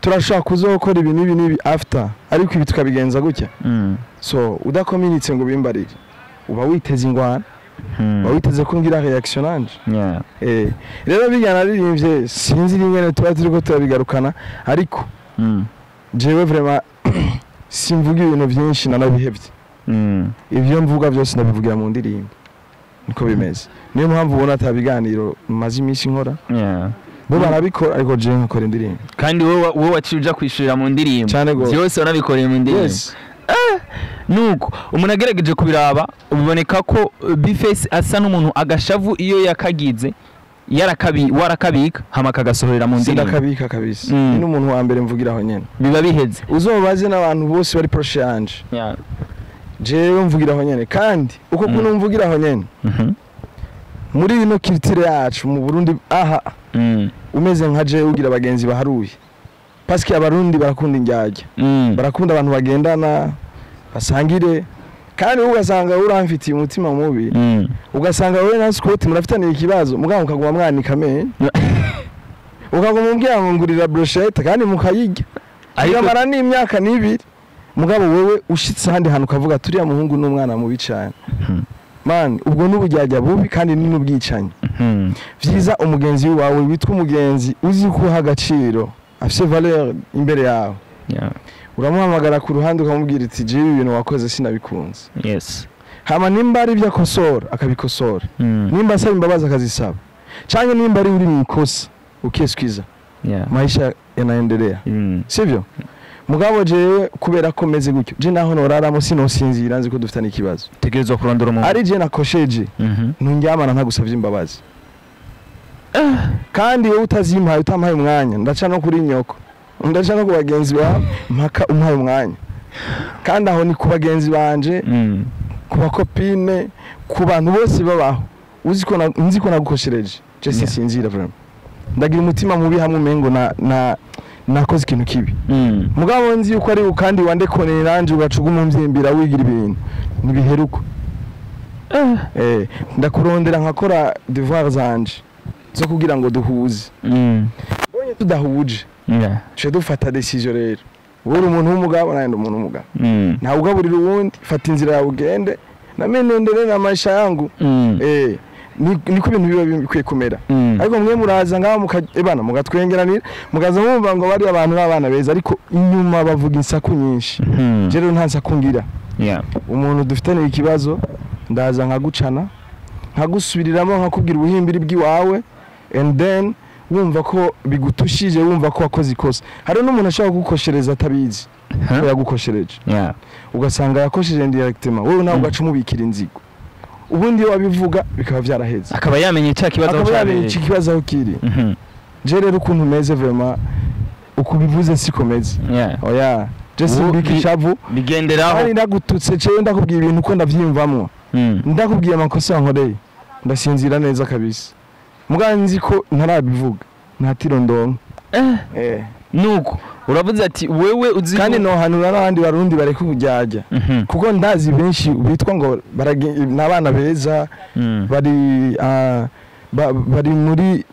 B: turashobora kuzokora ibi n'ibi n'ibi after, ariko ibi tukabigenza gutya." So udakominitse ngo bimbarire, uba witeze ingwana, uba witeze ko ngira reaction nanje. Rero bijya naririmbye, sinzi n'ingene tuba turiko turabigarukana, ariko jewe vraiment simvuga ibintu byinshi, nanabihevye. Ibyo mvuga byose ndabivugira mu ndirimbo, niko bimeze. Niyo mpamvu ubona ata biganiro maze iminsi nkora. Bo barabikora, ariko jewe nkakora indirimbo.
A: Kandi wowe waciye uja kwishurira mu ndirimbo.
B: Cane gose.
A: Byose wanabikoreye mu ndirimbo.
B: Yes.
A: Nuko umuntu agerageje kubiraba, uboneka ko B-Face asa n'umuntu agashavu iyo yakagize yarakabi warakabika hama akagasohorera mu ndirimbo.
B: Sindakabika kabisa. Ni n'umuntu wa mbere mvugiraho nyene.
A: Biba biheze.
B: Uzobaze n'abantu bose bari proche yanje, jewe mvugiraho nyene. Kandi uko kuntu mvugiraho nyene, muri ino culture yacu mu Burundi aha, umeze nka jewe ugira abagenzi baharuye, parce que abarundi barakunda indyarya, barakunda abantu bagendana basangire. Kandi wowe ugasanga uramfitiye umutima mubi, ugasanga wowe na Scott murafitaniye ikibazo, mugabo mukaguma mwanika amenyo, ukaguma umbwira ngo ngurira brochette, kandi mukayirya,
A: Ariko
B: ikamara n'imyaka n'ibiri. Mugabo wewe ushitse ahandi hantu ukavuga turiya muhungu n'umwana mubi cyane. Man, ubwo n'uburyarya bubi kandi ni n'ubwicanyi. Vyiza umugenzi wawe witwa umugenzi uzi ko uha agaciro, afise valeur imbere yawe, uramuhamagara ku ruhande ukamubwira uti: "Jewe ibintu wakoze sinabikunze." Hama nimba ari ibyo akosora akabikosora, nimba asaba imbabazi akazisaba, canke nimba ari uri mu ikosa ukesquiza, maisha yanaendelea, sivyo? Mugabo jewe kubera ko meze gutyo, je naho noraramo sinosinzira nzi ko dufitanye ikibazo.
A: Tegerezwa kurondera umuntu.
B: Ari je nakosheje, ntundyamana ntagusavye imbabazi. Kandi wowe utazimpaye, utampaye umwanya, ndaca no kuri nyoko, ndaca no ku bagenzi bawe mpaka umpaye umwanya. Kandi aho ni ku bagenzi banje, ku ba copines, ku bantu bose babaho. Uzi ko nzi ko nagukoshereje, je sinsinzira vraiment, ndagira umutima mubi hamwe umengo na nakoze ikintu kibi. Mugabo nzi yuko ari kandi wandekoneye nanje ugaca uguma umvyimbira wigira ibintu ntibiheruka. Ndakurondera nkakora devoir zanje zo kugira ngo duhuze. Mbonye tudahuje, tuce dufata décision. Rero wowe uri umuntu w'umugabo, nanjye ndi umuntu w'umugabo, ntawe ugaburira uwundi. Fata inzira yawe ugende, nami nendelee na maisha yangu. Niko ibintu biba bikwiye kumera. Ariko mwe muraza ngaho ebana mugatwengeranira, mukaza mwumva ngo bari abantu n'abana beza, ariko inyuma bavuga insaku nyinshi. Je rero nta nsaku ngira. Umuntu dufitaniye ikibazo, ndaza nkagucana, nkagusubiriramo, nkakubwira ubuhimbiri bw'iwawe, and then wumva ko bigutushije, wumva ko wakoze ikosa. Hari n'umuntu ashobora kugukoshereza atabizi ko yagukoshereje, ugasanga yakosheje indirectement, wowe nawe ugaca umubikira inzigo. Ubundi iyo wabivuga bikaba byaraheze,
A: akaba yamenye cya kibazo aho
B: akaba yamenye
A: cyabereye.
B: iki kibazo aho kiri. Je rero ukuntu meze, vraiment uko ubivuze siko meze. Oya, je simbika ishavu.
A: Bigenderaho.
B: Kandi ndagututse cewe, ndakubwiye ibintu uko ndavyiyumvamwo, ndakubwiye amakosa yankoreye, ndasinzira neza kabisa. Mugabo nzi ko ntarabivuga, nta tiro ndonka.
A: Nuko uravuze ati wewe uzi
B: Kandi nohanura n'abandi Barundi bareka ubujyajya, kuko ndazi benshi bitwa ngo ni abana beza, bari bari muri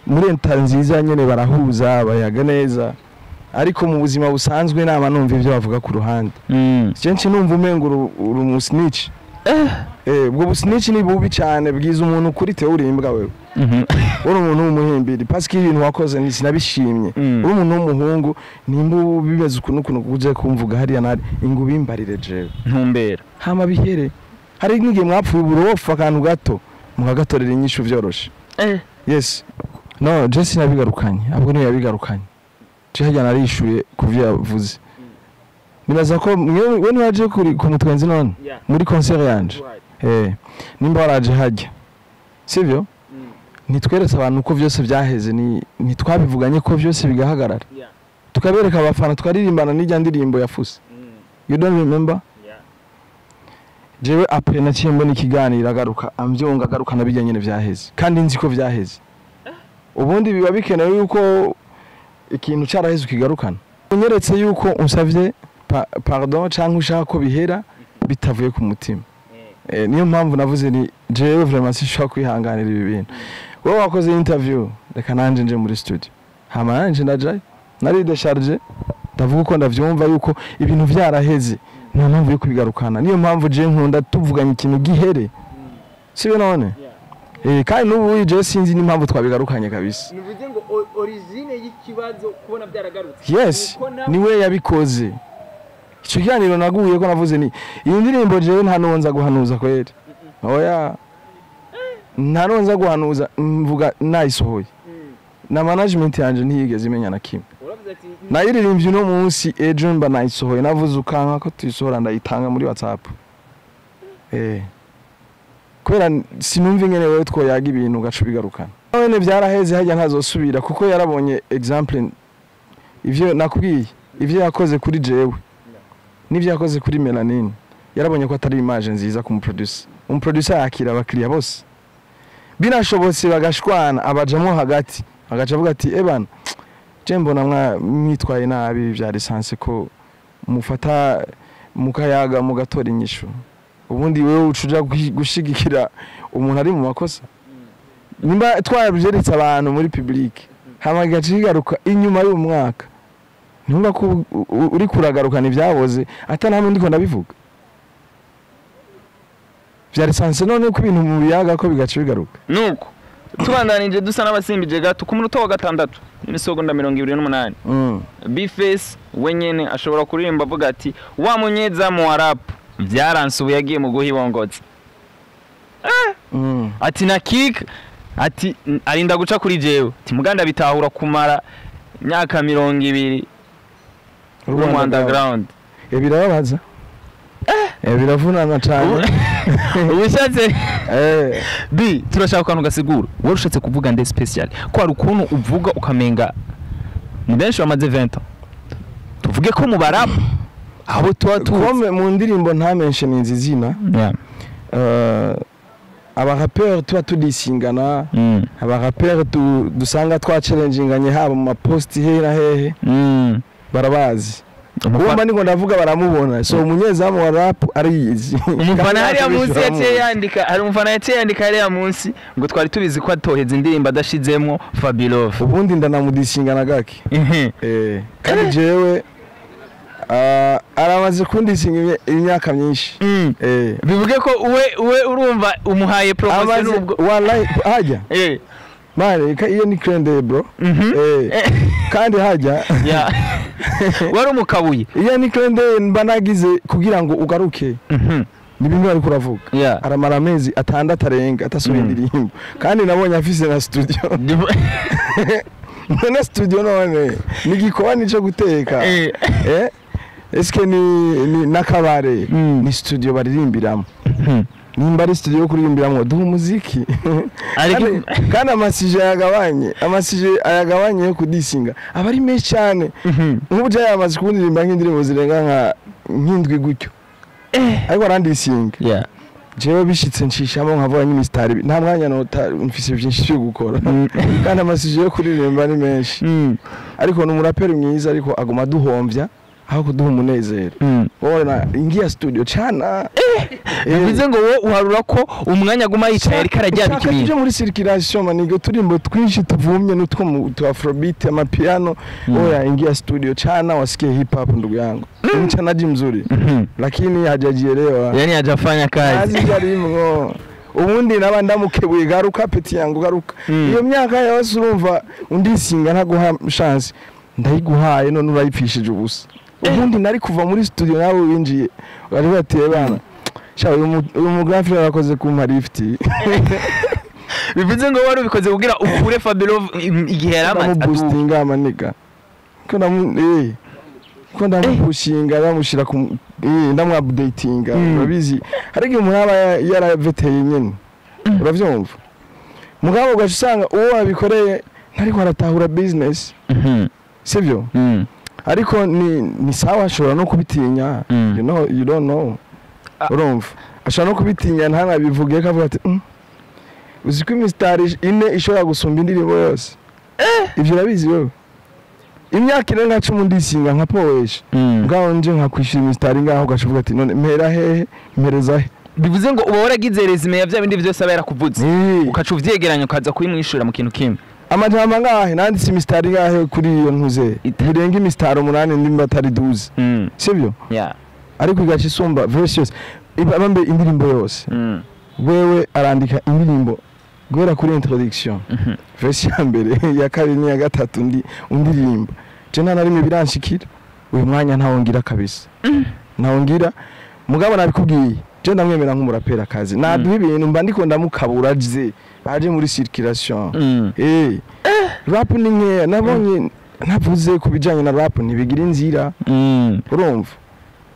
B: état nziza nyene, barahuza, bayaga neza, ariko mu buzima busanzwe nama numva ivyo bavuga ku ruhande. Kenshi numva umengo uri umu snitch. Ubwo bu snitch ni bubi cyane, bwiza umuntu kuri te uri imbwa wewe. Uri umuntu w'umuhimbiri parce que ibintu wakoze ni sinabishimye. Uri umuntu w'umuhungu, nimba ubu bimeze ukuntu ukuntu uje kumvuga hariya nari ingubimbarire jewe,
A: ntumbera.
B: Hama bihere. Hari n'igihe mwapfuye uburofa akantu gato mukagatorera inyishu vyoroshe. Yes, no, je sinabigarukanye, ahubwo niyo yabigarukanye. Je hajya narishuye kuvyo yavuze. Nibaza ko we ntiwaje kuri ku mutwenzi none muri concert yanje. Nimba waraje hajya, sivyo? Ntitweretse abantu ko vyose vyaheze? Ni ntitwabivuganye ko vyose bigahagarara, tukabereka abafana, twaririmbana n'ijya ndirimbo yafuse? You don't remember? Jewe après naciye mbona ikiganiro agaruka amvyonga, agaruka nabijya nyene vyaheze, kandi nzi ko vyaheze. Ubundi biba bikenewe yuko ikintu caraheze ukigarukana? Unyeretse yuko unsavye pardon canke ushaka ko bihera bitavuye ku mutima. Niyo mpamvu navuze ni jewe vraiment sinshobora kwihanganira ibi bintu. Wowe wakoze interview, reka nanje nje muri studio. Hama nanje ndajayo, nari déchargé, ndavuga uko ndavyumva yuko ibintu vyaraheze, nta mpamvu yo kubigarukana. Niyo mpamvu je nkunda tuvuganye ikintu gihere, sibyo none? Kandi n'ubu je sinzi n'impamvu twabigarukanye kabisa.
D: Nivuze ngo origine y'ikibazo kubona byaragarutse,
B: Yes.
D: nuko
B: Niwe yabikoze. Icyo kiganiro naguye ko navuze ni iyi ndirimbo, jewe nta n'uwo nza guhanuza kweri, oya, nta n'uwo nza guhanuza. Mvuga nayisohoye, na management yanje ntiyigeze imenya na kimwe.
D: Uravuze ati
B: Nayiririmbye uno munsi, ejo mba nayisohoye. Navuze ukanka ko tuyisohora, ndayitanga muri WhatsApp, kubera sinumva ingene wewe twoyaga ibintu ugaca ubigarukana. None byaraheze hajya, ntazosubira, kuko yarabonye exemple ivyo nakubwiye, ivyo yakoze kuri jewe n'ivyo yakoze kuri Melanine. Yarabonye ko atari image nziza ku muproducer. Umuproducer yakira abakiriya bose, binashobotse bagashwana abajamwo hagati, agaca avuga ati: "Ebana, je mbona mwitwaye nabi, bya lisansi ko mufata mukayaga mugatora inyishu." Ubundi wewe ucuja gushigikira umuntu ari mu makosa. Nimba twabyeretse abantu muri public, hama gaca kigaruka inyuma y'umwaka, ntumva ko uri kuragarukana ibyaboze ata namwe ndiko ndabivuga vya lisansi? None ko ibintu mu biyaga ko bigaca bigaruka.
A: Nuko tubandanije dusa n'abasimbije gato ku munota wa 6 n'imisegonda 28. B-Face wenyene ashobora kuririmba avuga ati wa munyezamu wa rap. Byaranse, ubu yagiye mu guhibongotsa. Ati na kick, ati arinda guca kuri jewe. Ati muganda bitahura kumara imyaka 20 uri mu underground.
B: Birababaza. Biravunana cyane.
A: Ubushatse B, turashaka akantu gasigura wowe ushatse kuvuga nde special, ko hari ukuntu uvuga ukamenga ni benshi bamaze 20 ans, tuvuge ko mu barap abo tuba tuzi.
B: Comme mu ndirimbo ntamentioninze izina, abaraperi tuba tudisingana, abaraperi dusanga twachallenginganye haba mu maposti hehe na hehe, barabazi. Uwumva niko ndavuga baramubona, so umunyezamu wa rap ariyizi.
A: Umufana hariya
B: Kandi
A: munsi
B: baramuzi.
A: yaciye yandika, hari umufana yaciye yandika hariya munsi ngo twari tubizi ko atoheza indirimbo adashizemwo Fabilove.
B: Ubundi ndanamudisingana gake. Kandi jewe aramaze kundisinga imyaka myinshi.
A: Bivuge ko we urumva umuhaye promotion
B: Amaze
A: ubwo.
B: Wallahi hajya mare iyo ni crende bro. Kandi hajya
A: Yeah. Wari umukabuye.
B: Iyo ni crende mba nagize kugira ngo ugaruke, ni bimwe ariko uravuga. Aramara amezi 6 arenga atasohoye indirimbo, kandi nabonye afise na studio. None studio none ni igikoni cyo guteka? Eske ni n'akabare? Ni studio baririmbiramo? Nimba ari studio yo kuririmbiramo, duha umuziki.
A: Ariko
B: Kandi amasije ayagabanye, amasije ayagabanye yo kudisinga aba ari menshi cyane. Nk'ubu jya yamaze kundirimba nk'indirimbo zirenga nk'indwi gutyo, ariko arandisinga. Jewe bishitse nshishamo nkavuga nk'imisitari, nta mwanya nota mfise byinshi byo gukora, kandi amasije yo kuririmba ni menshi. Ariko ni umuraperi mwiza, ariko aguma aduhomvya aho kuduha umunezero. Wowe ingiya studio cana.
A: Bivuze ngo wowe uharura ko umwanya aguma yicaye ariko arajyabika
B: Ushaka tuje
A: ibintu.
B: muri circulation manigo, turimbo twinshi tuvumye n'utwo mu tu afrobeat, amapiano. Oya, ingia studio chana wasikie hip hop ndugu yangu, ni mchanaji mzuri, lakini hajajielewa.
A: Yani hajafanya kazi.
B: Azi jarimwo. Ubundi naba ndamukebuye: garuka petit yangu, garuka. Iyo myaka yose urumva undisinga ntaguha chance, ndayiguhaye none urayipfishije ubusa. Ubundi nari kuva muri studio nawe winjiye bari bateye bana sha, uyu mu grand frère arakoze kumpa lift.
A: Bivuze ngo wari ubikoze kugira ukure Fabilove igihe yari amaze aduga.
B: Ndamuboostinga amaniga ko ndamu ko ndamupushinga, ndamushira ku ndamwupdatinga. Urabizi hari igihe umuntu aba yaraveteye nyene, uravyumva, mugabo ugaca usanga uwo wabikoreye ntariko aratahura business, sivyo? Ariko ni sawa, ashobora no kubitinya. You know, you don't know. Urumva ashobora no kubitinya ntanabivuge, kavuga ati uzi ko imisitari ine ishobora gusumba indirimbo yose? Ivyo urabizi wewe? Imyaka irenga 10 ndisinga nka powesha, ngaho nje nkakwishyura imisitari, ngaho ugaca uvuga ati none mpera hehe, mpereza he?
A: Bivuze ngo uba waragize resume ya bya bindi byose aba yarakuvuze, ukaca uvyegeranya ukaza kubimwishura mu kintu kimwe.
B: Amajambo angahe nanditse, imisitari ngahe kuri iyo ntuze, birenga imisitari 8 ndimba atari 12, sibyo?
A: Yeah.
B: Ariko igaca isumba verse yose, ibambe indirimbo yose. Wewe arandika indirimbo guhera kuri introduction, verse ya mbere, iya kabiri n'iya gatatu, ndi undirimba je nta na rimwe biranshikira. Uyu mwanya ntawo ngira kabisa, ntawo ngira. Mugabo nabikubwiye, je ndamwemera nk'umuraperi akazi naduha ibintu, mba ndiko ndamukabura je baje muri circulation. Rap ni nkeya nabonye, ntavuze ku bijanye na rap ntibigira inzira. Urumva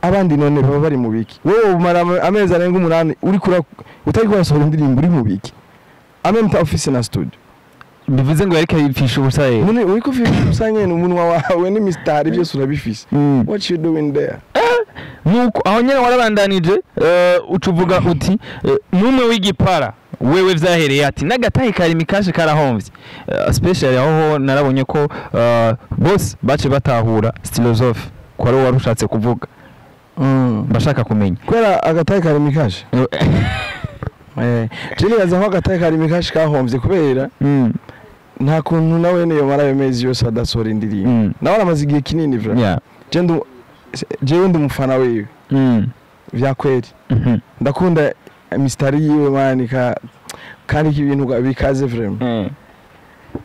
B: abandi none baba bari mu biki? Wowe umara amezi arenga 8 uri kura utari kurasohora indirimbo, uri mu biki amemta office na studio?
A: Bivuze ngo yariko yipfisha ubusa rero.
B: None uriko ufise ubusa nyene, umunwa wawe n'imisitari byose urabifise. What you doing there?
A: Nuko aho nyene warabandanije, uca uvuga uti numwe w'igipara wewe vyahereye ati n'agatahi kari mikashe karahomvye. Special aho ho narabonye ko bose bace batahura Stylosophe ko ari wari ushatse kuvuga, bashaka kumenya.
B: Kubera agatayi kari mikashe. Je nibaza ko agatayi kari mikashe kahomvye kubera nta kuntu nawe niyo mara ayo mezi yose adasohora indirimbo. Nawe aramaze igihe kinini vra. Je jewe ndi umufana wiwe vya kweli. Ndakunda imisitari yiwe man, kandi ibintu bikaze vraiment.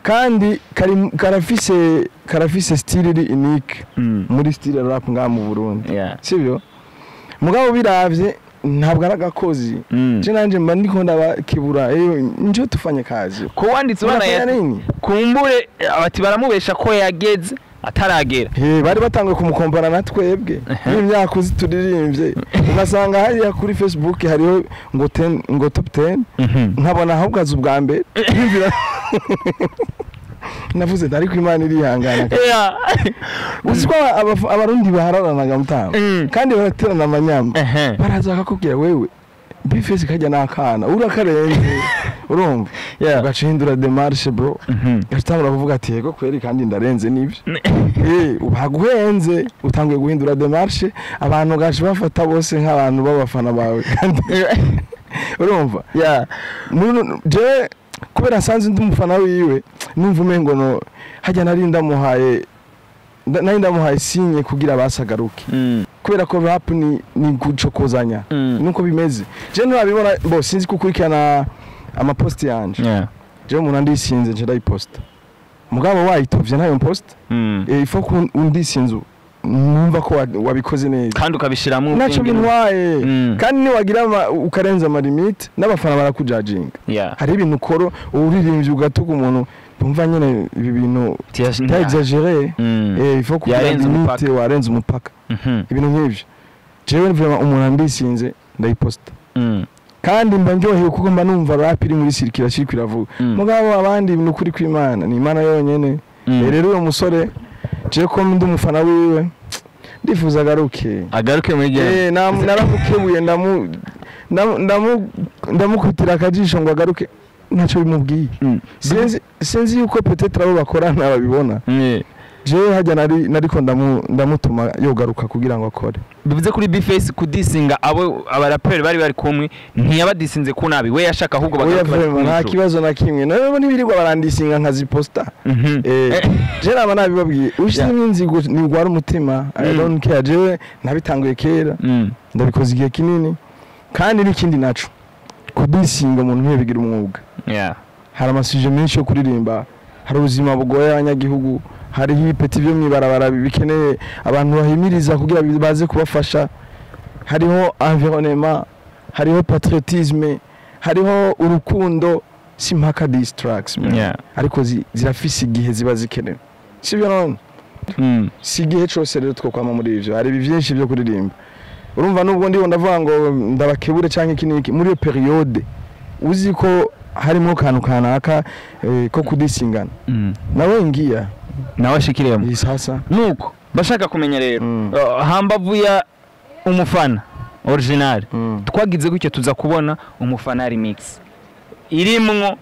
B: Kandi karafise style iri unique muri style rap ngaha mu Burundi, sibyo? Mugabo biravye ntabwo ari agakozi. Je nanje mba ndiko ndabakibura, njo tufanye kazi.
A: Ko wanditse ubona
B: Unafanya nini?
A: Kumbure abati baramubesha ko yageze ataragera.
B: Bari batanguye kumukompara na twebwe n'imyaka uzi turirimbye, ugasanga hariya kuri Facebook hariho ngo 10, ngo top 10, nkabona ahubwo aza ubwa mbere. Yumvira, navuze nti ariko Imana irihangana. Uzi ko Abarundi bahararanaga mutama, kandi baraterana amanyama, baraza bakakubwira: "Wewe B-Face kajya n'akana urakarenze." Urumva, ugaca uhindura démarche, bro, ugaca utangura kuvuga ati: "Yego kweri, kandi ndarenze." Nibyo, baguhenze, utanguye guhindura démarche, abantu ugaca bafata bose nk'abantu b'abafana bawe. Kandi urumva, jewe kubera nsanzwe ndi umufana wiwe, numva umengo no hajya nari ndamuhaye, nari ndamuhaye signe kugira basagaruke, kubera ko rap ni gucokozanya. Nuko bimeze. Je nturabibona bo, sinzi kukurikirana amaposti yanje. Jewe umuntu andisinze nje ndayiposta, mugabo wayitovye ntayo mposta. Il faut ko undisinze numva ko wabikoze neza.
A: Kandi ukabishiramo
B: Naco
A: ubwenge.
B: bintwaye. Kandi niwagira ukarenza amalimite, n'abafana barakujajinga. Hari ibintu ukora uririmbye ugatuka umuntu, bumva nyene ibi bintu exagéré. Il faut kugira
A: Yarenze
B: limite.
A: umupaka.
B: Warenze umupaka. Ibintu nk'ivyo, jewe vraiment umuntu andisinze ndayiposta, kandi mba ndyohewe kuko mba numva rap iri muri circulation, iriko iravuga. Mugabo abandi, ni ukuri kw'Imana, ni Imana yonyene. Rero uwo musore, jewe ko ndi umufana wiwe, ndifuza agaruke.
A: Agaruke muri game.
B: Naramukebuye, ndamukutira akajisho ngo agaruke, ntacyo bimubwiye. Sinzi yuko peut-être abo bakorana babibona. Jewe hajya nari nariko ndamutuma yogaruka kugira ngo akore.
A: Bivuze kuri B-Face kudisinga abo abaraperi bari kumwe, ntiyabadisinze ku nabi, we yashaka ahubwo
B: Oya,
A: bagaruke bari
B: vraiment nta
A: kumwe.
B: kibazo na kimwe. Nabo ntibirirwa barandisinga nkaziposta. Je naba nabibabwiye, ushizemo inzigo ntigwara umutima. I don't care. Jewe nabitanguye kera, ndabikoze igihe kinini. Kandi n'ikindi naco, kudisinga umuntu ntibigira umwuga. Hari amasuje menshi yo kuririmba, hari ubuzima bugoye abanyagihugu, hariho ibipeti byo mw'ibarabara bikeneye abantu bahimiriza kugira baze kubafasha, hariho environnement, hariho patriotisme, hariho urukundo. Si mpaka diss tracks, man. Ariko zirafise igihe ziba zikenewe, sibyo none? Si igihe cose rero twokwama muri ivyo. Hari ibi vyinshi byo kuririmba. Urumva, nubwo ndiho ndavuga ngo ndabakebure canke iki n'iki, muri iyo période uzi ko harimo kantu kanaka ko kudisingana, nawe ngiya.
A: Nawe ashikiriyemo.
B: Iyi sasa.
A: Nuko bashaka kumenya rero, hambavu ya umufana original, twagize gutyo tuza kubona umufana remix irimwo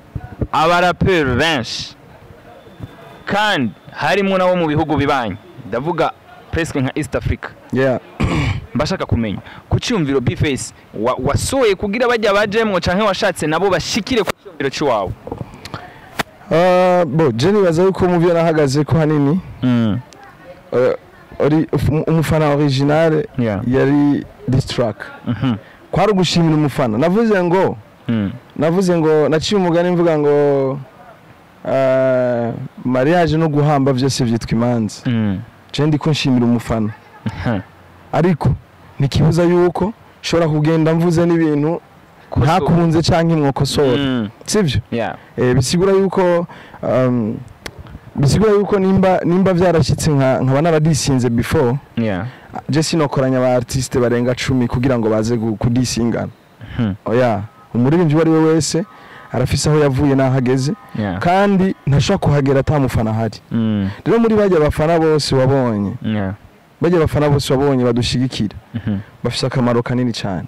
A: abaraperi benshi, kandi harimwo nabo mu bihugu bibanyi, ndavuga presque nka East Africa. Mbashaka kumenya ku cyumviro B-Face wasohoye kugira bajya bajemwo, canke washatse nabo bashikire ku cyumviro cy'iwawe?
B: Bo je nibaza yuko mu byo nahagaze ko hanini, umufana original yari diss track. Kwari ugushimira umufana. Navuze ngo navuze ngo naciye umugani mvuga ngo mariage no guhamba byose byitwa imanza. Je ndiko nshimira umufana, ariko ntikibuza yuko nshobora kugenda mvuze n'ibintu ntakunze canke mwokosora, sivyo?
A: Yeah.
B: Bisigura yuko nimba vyarashitse nkaba naradisinze before, je sinokoranya aba artiste barenga 10 kugira ngo baze kudisingana. Oya, umuririmbyi uwo ari we wese arafise aho yavuye n'aho ageze, kandi ntashobora kuhagera atamufana ahari. Rero muri bajya bafana bose wabonye, bajya bafana bose wabonye badushigikira, bafise akamaro kanini cyane.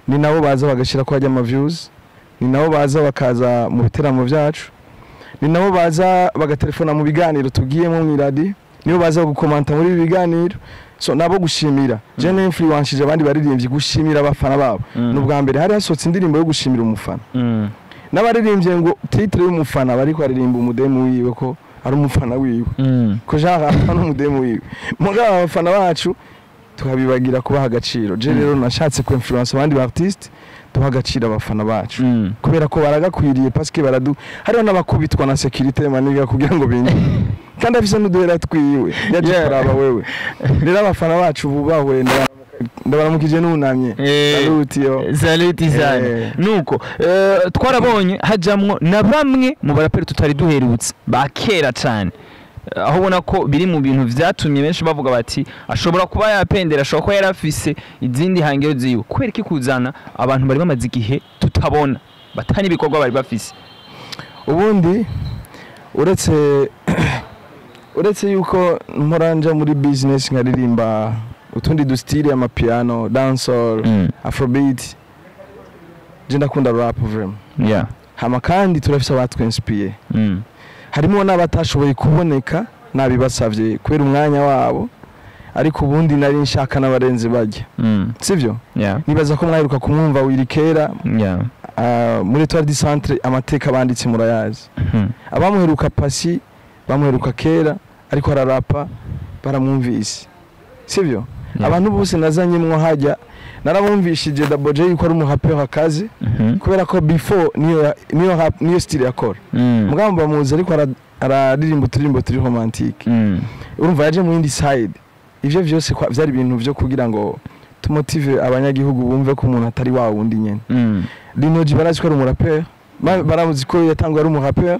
B: Ni nabo baza bagashira ko hajya ama views, ni nabo baza bakaza mu biteramo byacu, ni nabo baza bagatelefona mu biganiro tugiyemo mu iradi, nibo baza gukomanta muri ibi biganiro. So nabo gushimira. Je influencije abandi baririmbyi gushimira abafana babo. Ni ubwa mbere hari hasohotse indirimbo yo gushimira umufana, n'abaririmbye ngo titre y'umufana, bariko aririmba umudemu wiwe ko ari umufana wiwe, ko genre afana umudemu wiwe. Mugabo abafana bacu tukabibagira kubaha agaciro. Je rero nashatse ku influence abandi ba artiste duha agaciro abafana bacu, kubera ko baragakwiriye, parce que baradu hariho n'abakubitwa na sécurité maniga kugira ngo binjire, kandi afise n'uduhera twiwe yaje kuraba wewe. Rero abafana bacu bubahwe. Ndabaramukije nunamye. Salute yo.
A: Salute sana. Nuko twarabonye hajamwo na bamwe mu baraperi tutari duherutse ba kera cyane, aho ubona ko biri mu bintu vyatumye benshi bavuga bati ashobora kuba yapendera, ashobora kuba yarafise izindi hangiro ziwe. Kubera iki kuzana abantu bari bamaze igihe tutabona, batari ibikorwa bari bafise?
B: Ubundi uretse yuko mpora nja muri business nkaririmba utundi du style, amapiano, dancehall, afrobeat, je ndakunda rap vraiment. Hama kandi turafise abatwinspiye, harimo n'abatashoboye kuboneka nabibasavye kubera umwanya wabo, ariko ubundi nari nshaka n'abarenze bajya, sivyo? Nibaza ko mwaheruka kumwumva Wirikera muri Etoile du Centre. Amateka banditse murayazi. Abamuheruka pasi bamuheruka kera, ariko ararapa baramwumvise, sivyo? Abantu bose nazanyemwo hajya narabumvishije Double J yuko ari umuhapeur akazi, kubera ko before niyo rap, niyo style yakora. Mugabo bamuzi ariko araririmba uturirimbo turi romantique. Urumva yaje mu yindi side. Ivyo vyose vyari ibintu vyo kugira ngo tumotive abanyagihugu bumve ko umuntu atari wa wundi nyene. Linoji barazi ko ari umurapeur, baramuzi ko yatanguye ari umurapeur,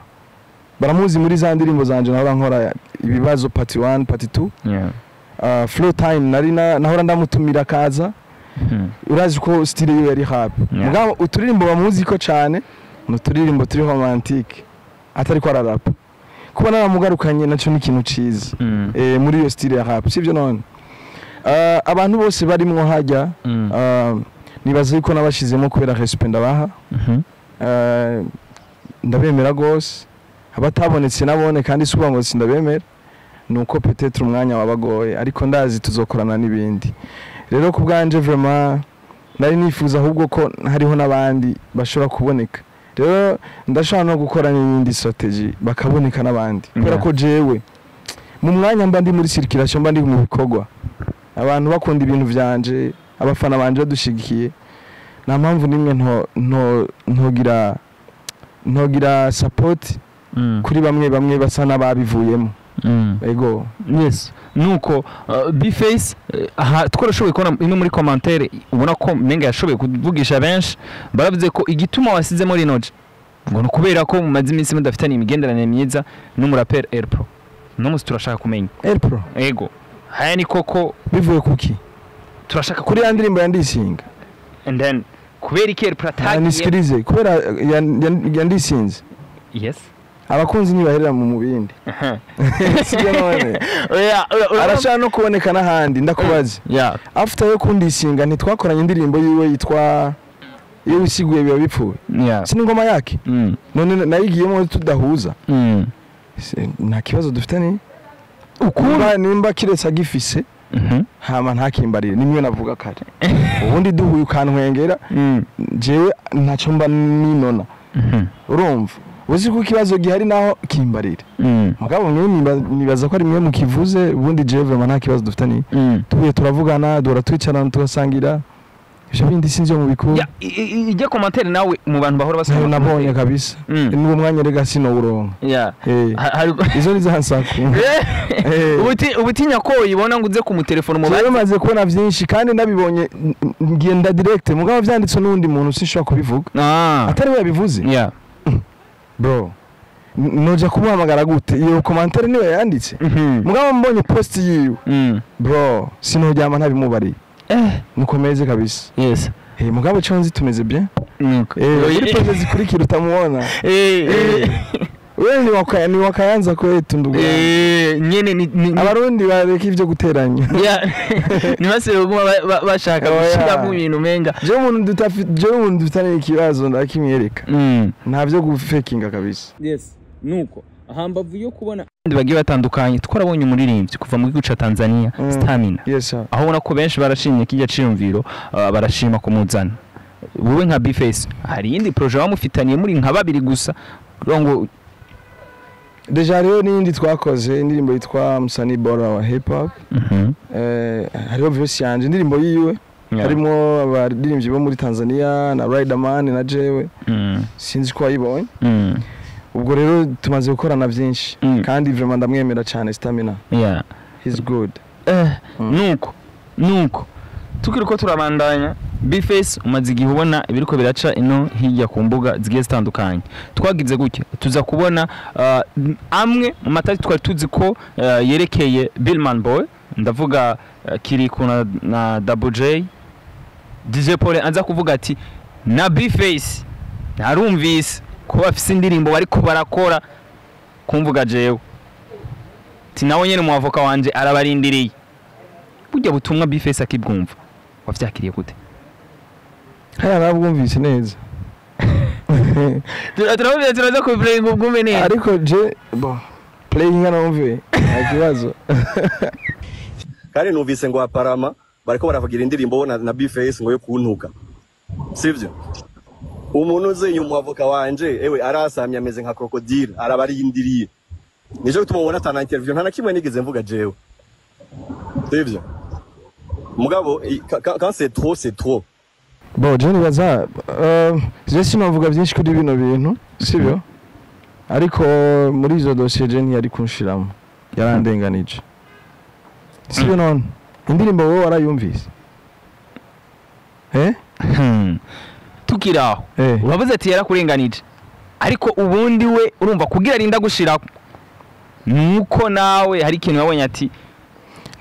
B: baramuzi muri za ndirimbo zanje nahora nkora ibibazo part 1, part 2. Flow time nari nahora ndamutumira akaza. Urazi ko style yiwe yari rap. Mugabo uturirimbo bamuzi ko cane ni uturirimbo turi romantique atari ko ararapa. Kuba naramugarukanye naco ni ikintu ciza muri iyo style ya rap, sivyo? None abantu bose barimwo hajya, nibaza yuko nabashizemo kubera respect ndabaha. Ndabemera gose. Abatabonetse nabone kandi si ukuvuga ngo sindabemera, nuko peut-être umwanya wabagoye, ariko ndazi tuzokorana n'ibindi. Rero ku bwanje vraiment nari nifuza ahubwo ko hariho n'abandi bashobora kuboneka. Rero ndashobora no gukora n'iyindi strategy bakaboneka n'abandi, kubera ko jewe mu mwanya mba ndi muri circulation, mba ndi mu bikorwa, abantu bakunda ibintu vyanje, abafana banje badushigikiye, nta mpamvu nimwe nto nto ntogira support kuri bamwe bamwe basa n'ababivuyemo. Ego.
A: Yes, nuko Bface, aha twarashoboye kubona imwe muri commentaire ubona ko menga yashoboye kuvugisha benshi. Baravuze ko igituma wasizemo Rinoje ngo ni ukubera ko mumaze iminsi mudafitanye imigenderanire myiza n'umuraperi Airpro. No musi turashaka kumenya.
B: Airpro?
A: Ego, haya ni koko?
B: Bivuye kuki?
A: Turashaka
B: kuri ya ndirimbo yandisinga?
A: And then kubera iki Airpro atagiye?
B: Nisikilize, kubera yandisinze?
A: Yes.
B: Abakunzi ntibaherera mu mubindi, sibyo none?
A: Oya,
B: arashaka no kuboneka n'ahandi, ndakubaza. After yo kundisinga, ntitwakoranye indirimbo yiwe yitwa "Iyo wisiguye biba bipfuye"? Si n'ingoma yake? None nayigiyemo tudahuza? Nta kibazo dufitanye.
A: Ukuntu
B: nimba kiretse agifise, hama ntakimbarire, nimwe navuga kare. Ubundi duhuye ukantwengera, jewe ntacyo mba ninona. Urumva uzi ko ikibazo gihari naho kimbarire. Mugabo mwe nibaza ko ari mwe mukivuze. Ubundi jewe vraiment nta kibazo dufitanye. Tuhuye turavugana, duhora twicarana tugasangira. Ivyo bindi sinzi yo mu bikuru.
A: Ya, ijya commentaire nawe mu bantu bahora basoma.
B: Nayo nabonye kabisa. N'uwo mwanya rega sinowuronka. Izo ni za nsaku.
A: Ubutinya ko uyibona ngo uze kumutelefona mu
B: Jewe maze kubona vyinshi kandi nabibonye ngenda direct, mugabo vyanditswe n'undi muntu sinshobora kubivuga atari we yabivuze. Bro, noja kumuhamagara gute? Iyo commentaire niwe yanditse? Mugabo mbonye post yiwe, bro, sinoryama ntabimubariye. Mukomeze kabisa. Mugabo cyo nzi tumeze bien.
A: Nuko.
B: Kuri projet zikurikira utamubona. Wewe ni wakayanza kwetu, ndugu yangu.
A: Nyene
B: Abarundi bareka ivyo guteranya.
A: Ntibasubire kuguma bashaka
B: Oya.
A: gushiramo ibintu umenga.
B: Jewe umuntu dufitanye ikibazo ndakimwereka. Nta vyo gufekinga kabisa.
D: Yes, nuko hambavu yo kubona
A: Abandi bagiye batandukanye, twarabonye umuririmbyi kuva mu gihugu ca Tanzania, Stamina,
B: Yes sir.
A: aho ubona ko benshi barashimye kijya ciyumviro, barashima kumuzana. Wowe nka Bface, hari iyindi projet wamufitaniye muri nka babiri gusa kugira ngo
B: Déjà rero n'iyindi twakoze, indirimbo yitwa "Msanii Bora wa Hip Hop". Hariho verse yanje, indirimbo yiwe, harimo abaririmbyi bo muri Tanzania na Riderman na jewe. Sinzi ko wayibonye. Ubwo rero tumaze gukorana byinshi, kandi vraiment ndamwemera cyane Stamina. He's good.
A: Nuko Tukiriko turabandanya, Bface, umaze igihe ubona ibiriko biraca ino hirya ku mbuga zigiye zitandukanye. Twagize gutya tuza kubona amwe mu matari twari tuzi ko yerekeye Billman Boy, ndavuga Kiriku na Double J. DJ Paul aza kuvuga ati na Bface narumvise ko bafise indirimbo bariko barakora kumvuga jewe, ati nawe nyene mu avoka wanje arabarindiriye. Burya butumwa Bface akibwumva wavyakiriye gute?
B: Haya, nabwumvise neza.
A: Turavuze turaza kubiplayinga ubwumve neza.
B: Ariko je bon, playing numve nta kibazo.
C: Kandi numvise ngo aparama bariko baravugira indirimbo na Bface ngo yo kuntuka, sivyo? Umuntu uzi umu avoka wanje, ewe, arasamye ameze nka crocodile, arabarindiriye. Nico gituma ubona atana interview, nta na kimwe nigeze mvuga jewe, sivyo? Mugabo quand c'est trop, c'est trop.
B: Bon, je nibaza je sinavuga byinshi kuri bino bintu, sibyo? Ariko muri izo dosiye je ntiyari kunshiramo, yarandenganije, sibyo? None indirimbo wowe warayumvise, eh?
A: Tukiri aho, uravuze ati yarakurenganije, ariko ubundi we urumva kugira arinda gushiraho nuko nawe hari ikintu wabonye ati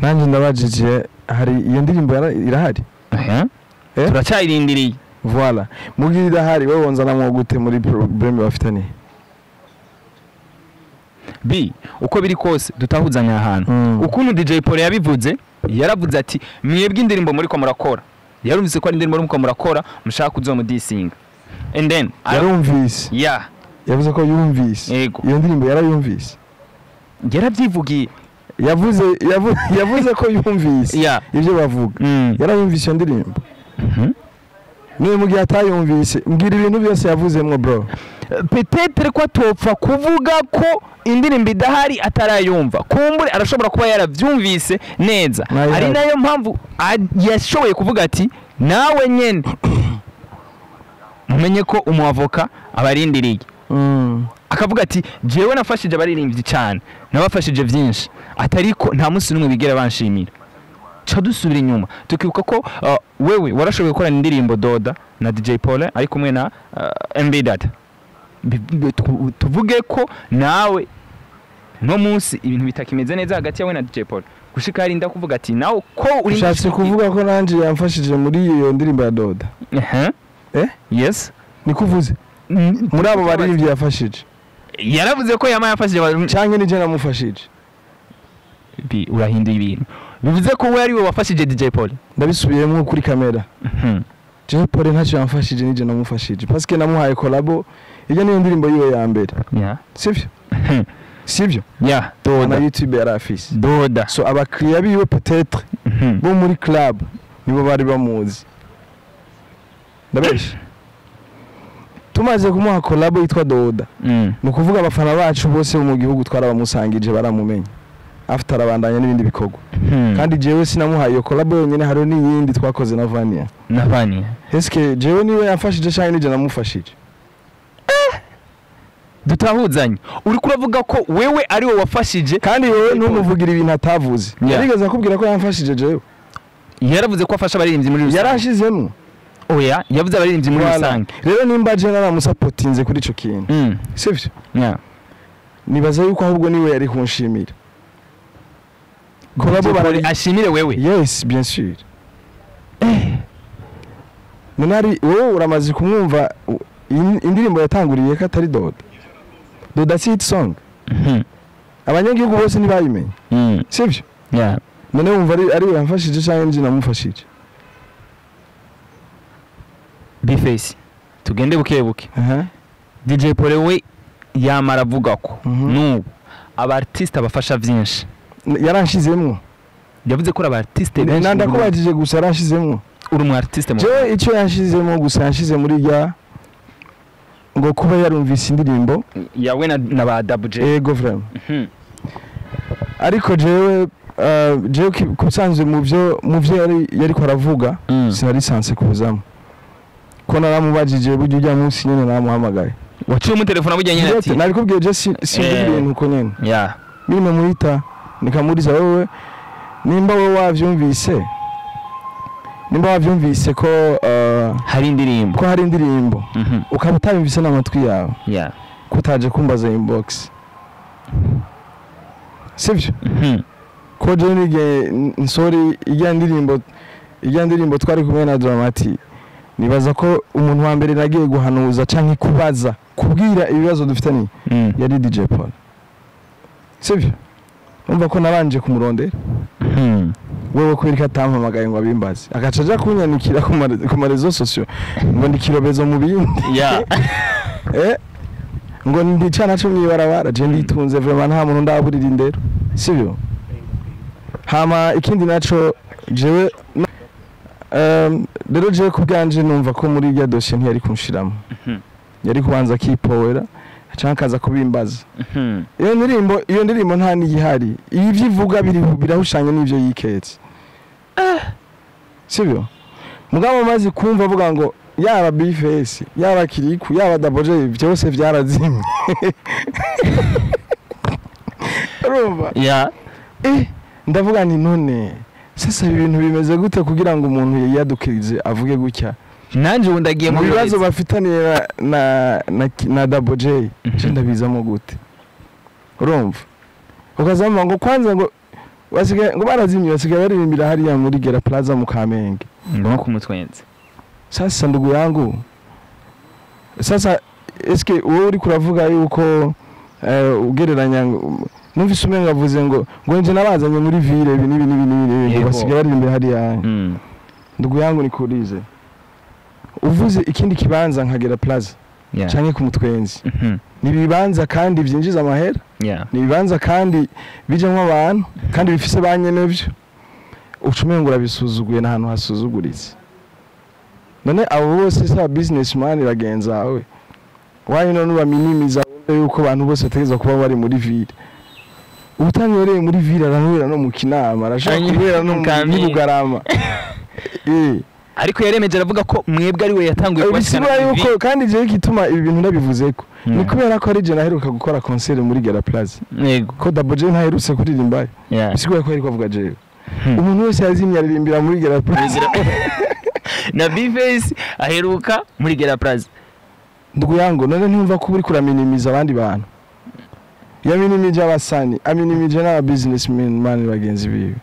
B: Nanjye ndabajije, hari iyo ndirimbo irahari? Eh?
A: Turacyayirindiriye.
B: Voilà, mugira idahari, wowe wonzanamwo gute muri problème bafitaniye?
A: B, uko biri kose dutahuzanya ahantu. Ukuntu DJ Paul yabivuze, yaravuze ati mwebwe indirimbo muri ko murakora, yarumvise ko ari indirimbo muri ko murakora mushaka kuzomudisinga, and then
B: Yarumvise?
A: Yeah.
B: Yavuze ko yumvise?
A: Yego.
B: Iyo ndirimbo yarayumvise?
A: Yarabyivugiye.
B: Yavuze ko yumvise ibyo bavuga? Yarayumvise iyo ndirimbo? Niba mu gihe atayumvise, mbwira ibintu byose yavuzemwo, bro.
A: Peut-être ko atopfa kuvuga ko indirimbo idahari atarayumva. Kumbure arashobora kuba yaravyumvise neza.
B: Nayo
A: ari
B: ihari.
A: Nayo mpamvu yashoboye kuvuga ati nawe nyene mumenye ko umuavoka abarindiriye. Akavuga ati jewe nafashije abaririmbyi cyane, nabafashije byinshi, atariko nta munsi n'umwe bigera banshimira. Ca dusubira inyuma tukibuka ko wewe warashoboye gukorana indirimbo Doda na DJ Paul ari kumwe na MB Data. Tuvuge ko nawe no munsi ibintu bitakimeze neza hagati yawe na DJ Paul, gushika harinda kuvuga ati nawe ko uri
B: Ushatse kuvuga ko nanje yamfashije muri iyo ndirimbo ya Doda? Eh?
A: Yes.
B: Niko uvuze? Muri abo baririmbyi yafashije?
A: Yaravuze ko yama yafashije
B: Canke nije namufashije?
A: Urahinduye ibintu, bivuze ko we ari we wafashije DJ Paul.
B: Ndabisubiyemo kuri kamera. Jean Paul ntacyo yamfashije, nije namufashije, parce que namuhaye collabo. Iyo niyo ndirimbo yiwe ya mbere, sivyo? Sivyo?
A: Yeah.
B: Na
A: Doda.
B: YouTube yari afise.
A: Doda.
B: So abakiriya biwe peut-être bo muri club nibo bari bamuzi. Ndabesha? Tumaze kumuha collabo yitwa Doda, ni ukuvuga abafana bacu bose bo mu gihugu twarabamusangije, baramumenya. After arabandanya n'ibindi bikorwa. Kandi jewe sinamuhaye iyo collabo yonyine, hariho n'iyindi twakoze na Vania.
A: Na Vania.
B: Eske jewe niwe yamfashije canke nije namufashije?
A: Dutahuzanye, uri kuravuga ko wewe ari we wafashije.
B: Kandi wewe ntumuvugira ibintu atavuze. Yarigeze akubwira ko yamfashije jewe?
A: Yaravuze ko afasha abaririmbyi muri rusange.
B: Yarashizemwo?
A: Oya, yavuze abaririmbyi muri
B: Voilà.
A: rusange.
B: Rero nimba je naramusapotinze kuri ico kintu, sivyo? Nibaza yuko ahubwo niwe yari kunshimira collabo.
A: DJ Paul ashimire wewe?
B: Yes, bien sûr. None ari wowe uramaze kumwumva indirimbo yatanguriye ko atari Doda? Doda si hit song? Abanyagihugu bose ntibayimenye, sivyo?
A: Yeah.
B: None wumva ari we yamfashije canke nje namufashije?
A: Bface, tugende buke buke.
B: Aha.
A: DJ Paul we yamara avuga ko n'ubu aba artiste abafasha vyinshi.
B: Yaranshizemwo?
A: Yavuze ko ari aba artiste benshi mu Burundi.
B: Ndakubajije gusa, yaranshizemwo?
A: Uri umu artiste mu
B: Jewe icyo yanshizemo gusa, yanshize muri rya ngo kuba yarumvise indirimbo
A: yawe na ba Double J.
B: Ego, vraiment. Ariko jewe kusanzwe mu byo yariko aravuga, sinari sanse kuzamo, ko naramubajije burya ujya munsi nyene naramuhamagaye.
A: Waciye umutelefona burya nyene ati
B: Nabikubwiye, je simvuga ibintu uko nyene. Mimi muhita nikamuuliza, wewe nimba wowe wavyumvise, Nimba wavyumvise ko
A: Hari indirimbo.
B: ko hari indirimbo, ukaba utabimvise n'amatwi yawe, kutaje kumbaza inbox, sivyo? Ko je nige nsori ijya ndirimbo twari kumwe na Dramati, nibaza ko umuntu wa mbere nagiye guhanuza canke kubaza, kubwira ibibazo dufitanye, yari DJ Paul, sivyo? Umva ko nabanje kumurondera. Wewe kubera ko atampamagaye ngo abimbaze, agaca aja kunyanikira ku ma réseaux sociaux ngo ndi kirobezo mu bindi, ngo ndi cana co mwibarabara. Je nditunze vraiment, nta muntu ndaburira indero, sivyo? Hama ikindi naco, jewe rero jewe ku bwanje numva ko muri irya dosiye ntiyari kunshiramo. Yari kubanza akipowera canke akaza kubimbaza. Iyo ndirimbo nta n'igihari. Ivyo ivuga birahushanye n'ivyo yiketse, sibyo? Mugabo maze kumva avuga ngo yaba Bface, yaba Kiriku, yaba Double J, byose byarazimye, urumva? Ndavuga nti none sasa ibi bintu bimeze gute kugira ngo umuntu yiyadukirize avuge gutya?
A: Nanje ubu ndagiye
B: Mu
A: mu
B: bibazo bafitaniye na Double J, je ndabizamo gute? Urumva ukazamba ngo kwanza ngo basigaye ngo barazimye, basigaye baririmbira hariya muri Gera Plaza mu Kamenge.
A: Ngoma ku mutwenzi.
B: Sasa ndugu yangu, sasa eske wowe uri kuravuga yuko ugereranya numvise umenga avuze ngo nje nabazanye muri ville, ibi n'ibi n'ibi n'ibi n'ibi, ngo basigaye baririmbira hariya. Ndugu yangu, nikurize, uvuze ikindi kibanza nka Gera Plaza canke ku Mutwenzi, ni ibibanza kandi vyinjiza amahera, ni ibibanza kandi bijamwo abantu kandi bifise ba nyenevyo, uca umengo urabisuzuguye n'ahantu hasuzuguritse. None abo bose si aba businessman bagenzi bawe? Why none ubaminimiza, wumve yuko abantu bose bategerezwa kuba bari muri ville? Utanywereye muri ville aranywera no mu Kinama, arashobora kunywera no
A: mu Kamenge.
B: mu Bugarama.
A: Ariko yaremeje aravuga ko mwebwe ari we yatanguye
B: Bisigura
A: kubashikana mu
B: yuko kandi jewe igituma ibi bintu ndabivuzeko ni kubera ko ari je naheruka gukora concert muri Gera Plaza, ko Double J ntaherutse kuririmbayo. Bisigura ko yariko avuga jewe. Umuntu wese yazimye aririmbira muri Gera Plaza.
A: Na Bface aheruka muri Gera Plaza.
B: Ndugu yangu, none ntiyumva ko uri kuraminimiza abandi bantu? Yaminimije abasani, aminimije n'aba businessmen man bagenzi biwe.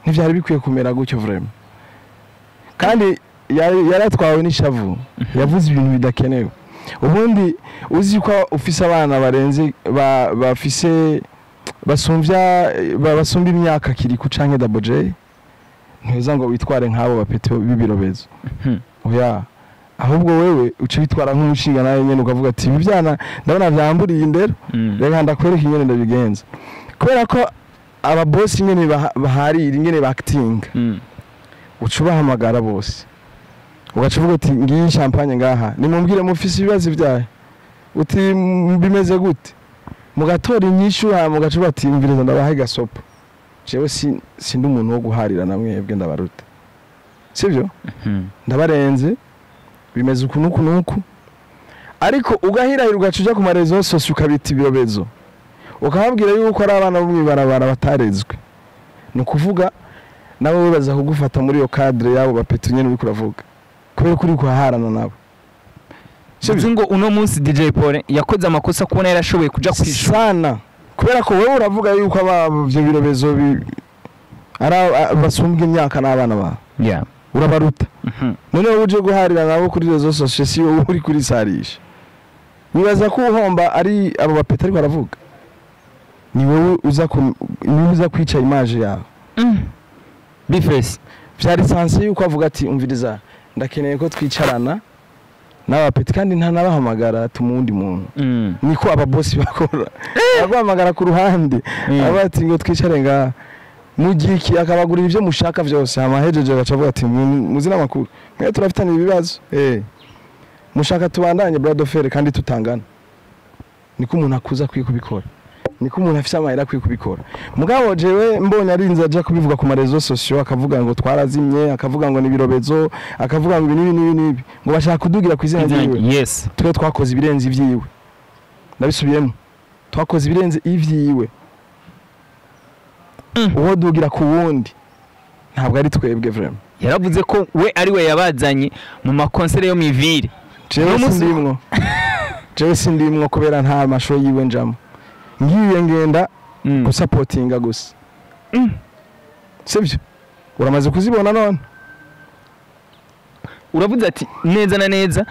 B: Ntivyari bikwiye kumera gutyo vraiment. Kandi yaratwawe n'ishavu, yavuze ibintu bidakenewe. Ubundi uzi ko ufise abana barenze bafise basumvya basumba imyaka Kiriku canke Double J, ntiheza ngo witware nk'abo bapete b'ibirobezo. Oya, ahubwo wewe uca witwara nk'umushinga nawe nyene, ukavuga ati ibi byana ndabona vyamburiye indero, reka ndakwereka ingene ndabigenza. Kubera ko ababosi nyene baharira ingene bakitinga, uca ubahamagara bose, ugaca uvuga uti ngiyi champagne ngaha, nimumbwire mufise ibibazo vyayo, uti bimeze gute?" Mugatora inyishu, hama mugaca uvuga ati mviriza ndabaha gasopo, jewe sindi umuntu wo guharira na mwebwe, ndabaruta, sivyo? Ndabarenze, bimeze uku nuku nuku. Ariko ugahirahira ugaca uja ku ma réseaux sociaux ukabita ibirobezo, ukababwira yuko ari abana bo mw'ibarabara batarezwe, ni ukuvuga nabo baza kugufata muri iyo cadre yabo bapetu nyene uriko uravuga, kubera ko uri kuhaharana nabo.
A: Bivuze ngo uno munsi DJ Paul yakoze amakosa kubona yarashoboye kuja kwishura.
B: Sana, kubera ko wowe uravuga yuko aba ivyo birobezo ari basumbwa imyaka n'abana bawe, urabaruta. None wowe uje guharira nabo kuri réseaux sociaux, si wowe uri kurisarisha? Wibaza ko uhomba ari abo bapeta ariko aravuga? Ni wowe uza ku ni wowe uza kwica image yawe.
A: Bface.
B: Vyari censé yuko avuga ati umviriza, ndakeneye ko twicarana n'abapeti, kandi ntanabahamagara, tumundi muntu. Niko ababosi bakora, aguhamagara ku ruhande, aba ati ngo twicare ngaha mu giki, akabagurira ibyo mushaka vyose, hama hejeje agaca avuga ati muzi n'amakuru, mwe turafitanye ibibazo, mushaka tubandanye bras de fer kandi tutangana." Niko umuntu akuza akwiye kubikora, niko umuntu afise amahera akwiye kubikora. Mugabo jewe mbonye arinze aja kubivuga ku ma réseaux sociaux, akavuga ngo twarazimye, akavuga ngo nibirobezo, akavuga ngo ibi n'ibi n'ibi n'ibi, ngo bashaka kudugira ku izina ryiwe, twe twakoze ibirenze ivyiwe. Ndabisubiyemo, twakoze ibirenze ivyiwe. Uwo dugira ku wundi Ntabwo ari twebwe vraiment.
A: Yaravuze ko we ari we yabazanye mu makonsere yo mivire.
B: Jewe sindimwo, jewe sindimwo kubera nta masho yiwe njamo, ngiye ngenda gusapotinga gusa. Sibyo, uramaze kuzibona none.
A: Uravuze ati neza na neza,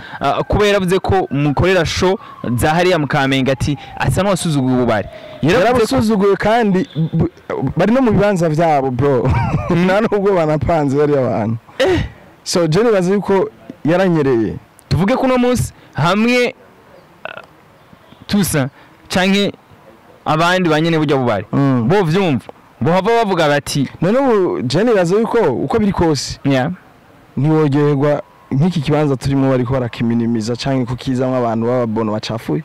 A: kuba yaravuze ko mukorera show za hariya mu Kamenge, ati asa n'uwasuzuguye ububari.
B: Yarabusuzuguye kandi bari no mu bibanza vyabo bro, nta nubwo banapanze bariya bantu. So je nibaza yuko yaranyereye.
A: Tuvuge ko uno munsi hamwe tusa canke abandi banyene burya bubari bo vyumva bohava bavuga bati
B: none ubu je nibaza yuko uko biri kose ntiworyoherwa nk'iki kibanza turimo bariko barakiminimiza canke kukizamwo abantu b'ababono bacafuye.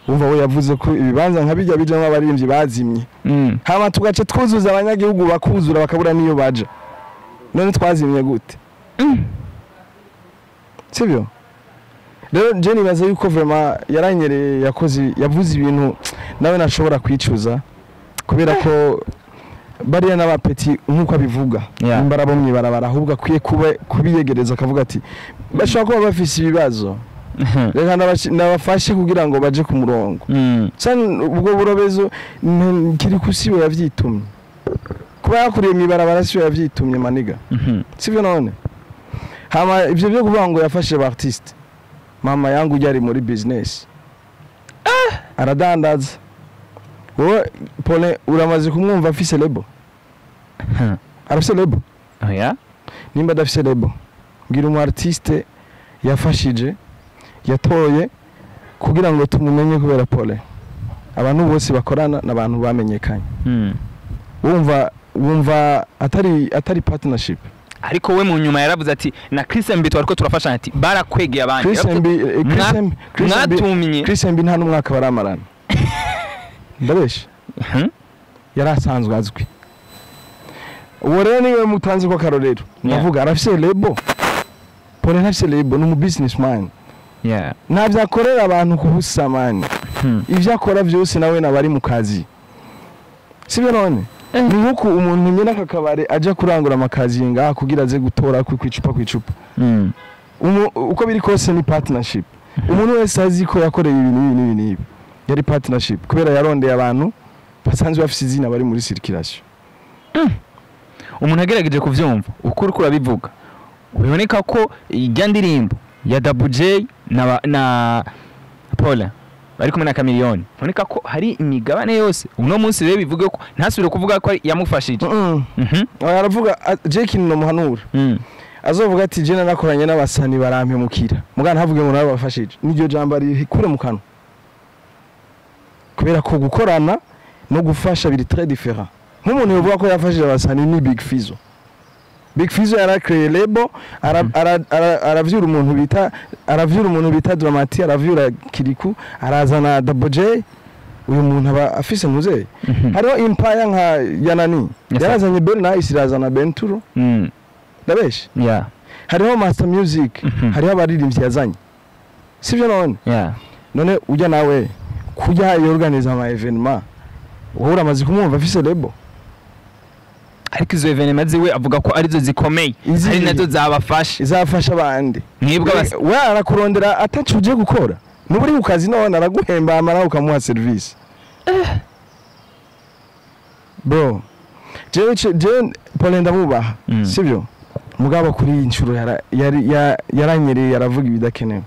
B: Wumva we yavuze ko ibibanza nka bijya bijamwo abaririmbyi bazimye, hama tugaca twuzuza abanyagihugu bakuzura bakabura n'iyo baja. None twazimye gute? Sibyo? Rero je nibaza yuko vraiment yaranyereye, yakoze, yavuze ibintu nawe nashobora kwicuza, kubera ko bariya n'abapeti nk'uko abivuga nimba arabo mw'ibarabara, ahubwo akwiye kuba kubiyegereza akavuga ati bashobora kuba bafise ibibazo, reka nabafashe kugira ngo baje ku murongo. Ubwo burobezo kiri kusiwe yavyitumye, kuba yakuriye mw'ibarabara siwe yavyitumye maniga. Sivyo none? Hama ivyo byo kuvuga ngo yafashe ba artiste, mama yangu yari muri business aradandaza. Wowe Paulin uramaze kumwumva afise label? Arafise label?
A: Oya.
B: Nimba adafise label, mbwira umu artiste yafashije yatoye kugira ngo tumumenye kubera Paulin. Abantu bose bakorana n'abantu bamenyekanye. Wumva atari partnership.
A: Ariko we mu nyuma yaravuze ati na Chris MB twariko turafashanya, ati barakwegeye abandi.
B: Chris MB, Chris MB, Chris MB,
A: mwatumye
B: Chris MB nta n'umwaka baramarana. Ndabesha? Yari asanzwe azwi. Uwo rero niwe mutanze ko akarorero. Ndavuga arafise label. Paulin ntafise label, ni umu businessman. Ntavyo akorera abantu kubusa man. Ivyo akora vyose nawe nabari mu kazi. Sibyo none? Ni nkuko umuntu nyene aka kabare aja kurangura amakazi ngaha kugira aze gutora kwicupa kwicupa. Uko biri kose ni partnership. Umuntu wese azi ko yakoreye ibintu ibi n'ibi n'ibi. Yari partnership kubera yarondeye abantu basanzwe bafise izina bari muri circulation.
A: Umuntu agerageje kuvyumva uko uriko urabivuga, biboneka ko ijya ndirimbo ya Double J na Paul bari kumwe na Chameleone, biboneka ko hari imigabane yose. Uno munsi rero bivuge ko ntasubire kuvuga ko yamufashije.
B: Aravuga J kintu muhanura. Azovuga ati je narakoranye n'abasani barampemukira. Mugana ntavuge ngo narabafashije. Niryo jambo rikure mu kanwa. Kubera ko gukorana no gufasha biri très différent. Nk'umuntu yovuga ko yafashije abasani ni Big Fizzo. Big Fizzo yarakreye label, aravyura umuntu bita, aravyura umuntu bita Dramati, aravyura Kiriku, arazana Double J. Uyu muntu aba afise muzehe. Hariho empire nka Yanani. Yarazanye Ben Nice, irazana Benturo. Ndabeshe? Hariho Master Music, hariho abaririmbyi yazanye. Sivyo none? None ujya nawe kujya yorganiza ama evenement, wowe uramaze kumwumva afise label?
A: Ariko izo evenement ziwe avuga ko arizo zikomeye, ari nazo zabafasha.
B: Izafasha abandi.
A: Mwebwe
B: we arakurondera atacu uje gukora. Nuba uri ku kazi none araguhemba amara ukamuha service. Bro, jewe Paul ndamubaha, sivyo? Mugabo kuri iyi nshuro yaranyereye, yaravuga ibidakenewe.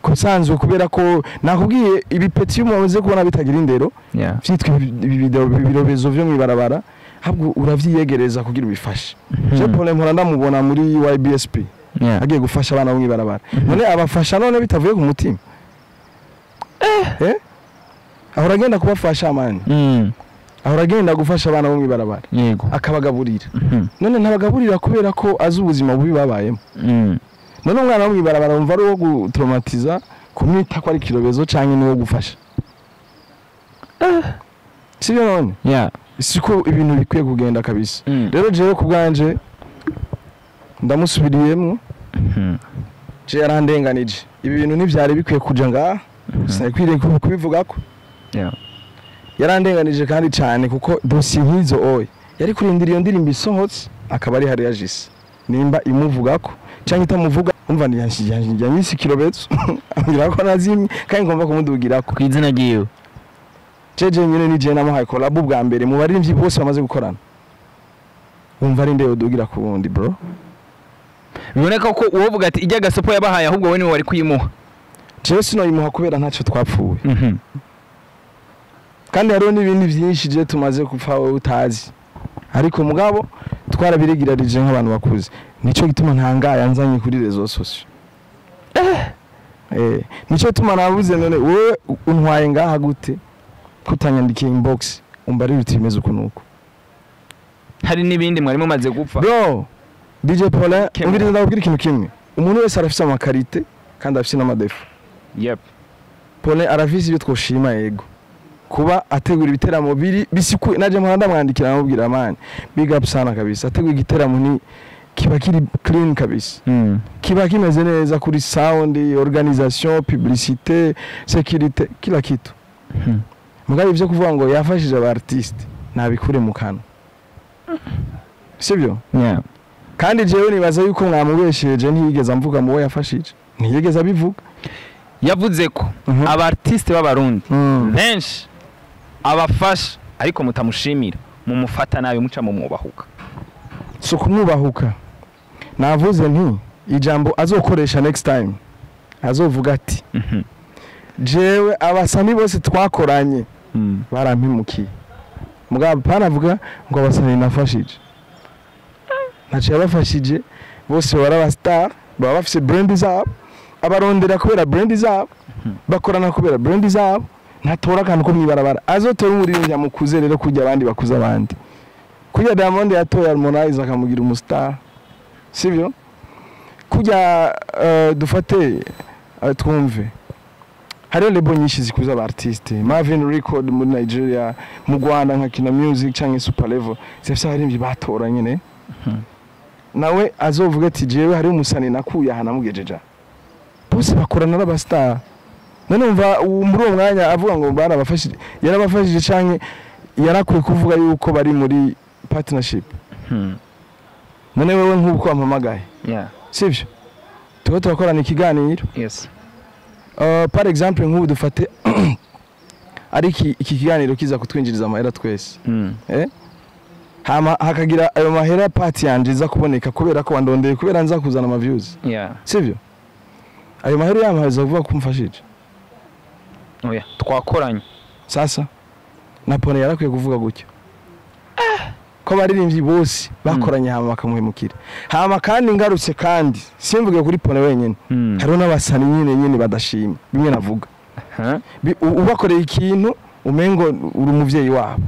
B: Kusanzwe kubera ko nakubwiye ibipeti umaze kubona bitagira indero, vyitwa ibirobezo vyo mwibarabara, ahubwo uravyiyegereza kugira ubifashe. Je Paul mpora ndamubona muri YBSP. Agiye gufasha abana bo mwibarabara. None abafasha none bitavuye ku mutima. Ahora agenda kubafasha mani. Ahora agenda gufasha abana bo mwibarabara. Akabagaburira. None ntabagaburira kubera ko azi ubuzima bubi babayemo. None umwana wo mwibarabara wumva ari uwo gutraumatiza, kumwita ko ari kirobezo canke ni uwo gufasha. Sibyo none? Siko ibintu bikwiye kugenda kabisa. Rero jewe kubwanje ndamusubiriyemo. Je yarandenganije. Ibi bintu ntivyari bikwiye kuja ngaha. Sinakwiriye kubivugako. Yarandenganije kandi cyane kuko dossier nk'izo oye. Yari kurindira iyo ndirimbo isohotse akaba ari hariya jise, nimba imuvugako cyangwa itamuvuga. Umva, yanyise ikirobetso, ambwira ko nazimye kandi ngomba kumudugirako
A: ku izina ryiwe.
B: Jeje nyine ni je namuhaye collab bwa mbere mu baririmbyi bose bamaze gukorana. Wumva ari nde yodugira ku wundi, bro?
A: Biboneka ko uwovuga ati ijya gasopo yabahaye, ahubwo we niwe wari kuyimuha.
B: Jewe sinoyimuha kubera ntacyo twapfuye, kandi hariho n'ibindi byinshi je tumaze gupfa wowe utazi, ariko mugabo twarabirigirarije nk'abantu bakuze. Nico gituma ntangaye anzanye kuri réseaux sociaux. Nico gituma nabuze. None wowe untwaye ngaha gute, kutanyandikiye inbox umbarira uti bimeze uku nuku?
A: Hari n'ibindi mwari mumaze gupfa.
B: Bro, DJ Paulin,
A: Kemura.
B: umviriza, ndakubwira ikintu kimwe: umuntu wese arafise ama qualités kandi arafise n'ama défauts. Paulin arafise ibyo twoshima, yego, kuba ategura ibiteramo biri bisikuye. Naje mpora ndamwandikira, namubwira: "Man, big up sana kabisa." Ategura igiteramo ni kiba kiri clean kabisa, kiba kimeze neza kuri sound, organisation, publicité, sécurité, kila kitu. Mugabo ivyo kuvuga ngo yafashije aba artiste, nabikure mu kanwa, sibyo?
A: Yeah.
B: Kandi jewe nibaza yuko mwamubesheje, ntiyigeze amvuga mu bo yafashije, ntiyigeze abivuga.
A: Yavuze ko aba artiste b'Abarundi benshi abafasha, ariko mutamushimira, mumufata nabi, muca mumwubahuka.
B: Si ukumwubahuka. Navuze nti ijambo azokoresha next time, azovuga ati: "Jewe abasani bose twakoranye barampimukiye." Mugabo panavuga ngo abasani nafashije, ntaco yabafashije. Bose baba aba star, baba bafise brand zabo, abarondera kubera brand zabo, bakorana kubera brand zabo. Ntatora akantu ko mwibarabara. Azotora umuririmbyi amukuze rero kurya abandi bakuze abandi, kurya Diamond yatoye Harmonize akamugira umu star, sibyo? Kurya dufate, twumve, hariho label nyinshi zikuza aba artiste, Marvin Record muri Nigeria, mu Rwanda nka Kina Music canke Super Level, zifise abaririmbyi batora nyene. Nawe azovuga ati: "Jewe hariho umusani nakuye aha namugejeje aha." Bose bakorana n'aba star. None umva, muri uwo mwanya avuga ngo barabafashije, yarabafashije canke yarakwiye kuvuga yuko bari muri partnership? None wewe nk'uko wampamagaye, sivyo, tuba turakorana ikiganiro, par exemple nk'ubu dufate ari iki kiganiro kiza kutwinjiriza amahera twese, eh? Hama hakagira ayo mahera part yanje iza kuboneka kubera ko wandondeye, kubera nza kuzana ama views, sivyo? Ayo mahera yampaye kuvuga ko umfashije?
A: Oya, twakoranye.
B: Sasa na Pone yarakwiye kuvuga gutyo ko abaririmbyi bose bakoranye hama bakamuhemukira. Hama kandi ngarutse, kandi simvuge kuri Pone wenyine, hariho n'abasani nyine nyine badashima bimwe navuga. Ubakoreye ikintu umengo uri umuvyeyi wabo.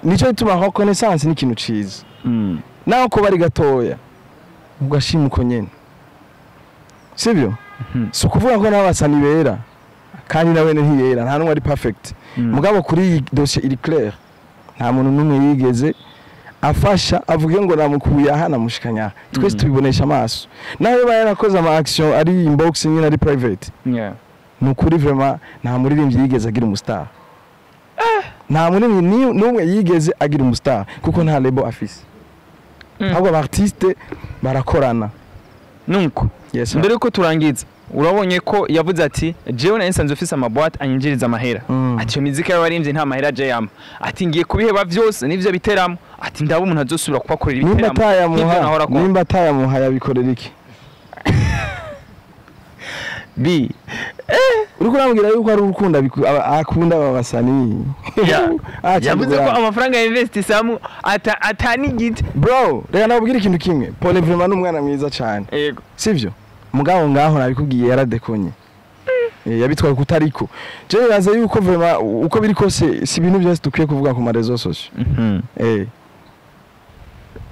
B: Nico gituma reconnaissance ni ikintu ciza, naho ko bari gatoya ugashima uko nyene, sibyo? Si ukuvuga ko n'abasani bera, kandi na wene ntiyera, nta n'umwe ari perfect. Mugabo kuri iyi dossier iri clair, nta muntu n'umwe yigeze afasha avuge ngo namukuye aha namushikanya aha. Twese tubibonesha amaso. Naho yoba yarakoze ama action ari inbox nyine, ari private, ni ukuri vraiment nta muririmbyi yigeze agira umu star, nta muririmbyi n'umwe yigeze agira umu star, kuko nta label afise. Ahubwo aba artiste barakorana.
A: Nuko
B: Yes, sir.
A: mbere yuko turangiza, urabonye ko yavuze ati: "Jewe nari nsanzwe ufise ama boîte anyinjiriza amahera." Ati: "Iyo miziki y'abaririmbyi nta mahera aje yama." Ati: "Ngiye kubiheba vyose n'ivyo biteramo." Ati: "Ndaba umuntu azosubira kubakorera
B: Nimba
A: ibiteramo nk'ivyo
B: atayamuha,
A: nahora akora."
B: nimba atayamuha, yabikorera iki?
A: B.
B: Uriko urambwira yuko ari urukundo akunda aba basani? Ah,
A: Yavuze ko
B: cyangwa-
A: amafaranga ya investisamu ata atanigiti.
B: Bro, reka nakubwira ikintu kimwe: Paul vraiment ni umwana mwiza cyane, sivyo? Mugabo ngaho nabikubwiye, yaradekonye. Yabitwaye kutariko. Je nibaza yuko vraiment uko biri kose si ibintu byose dukwiye kuvuga ku ma réseaux sociaux.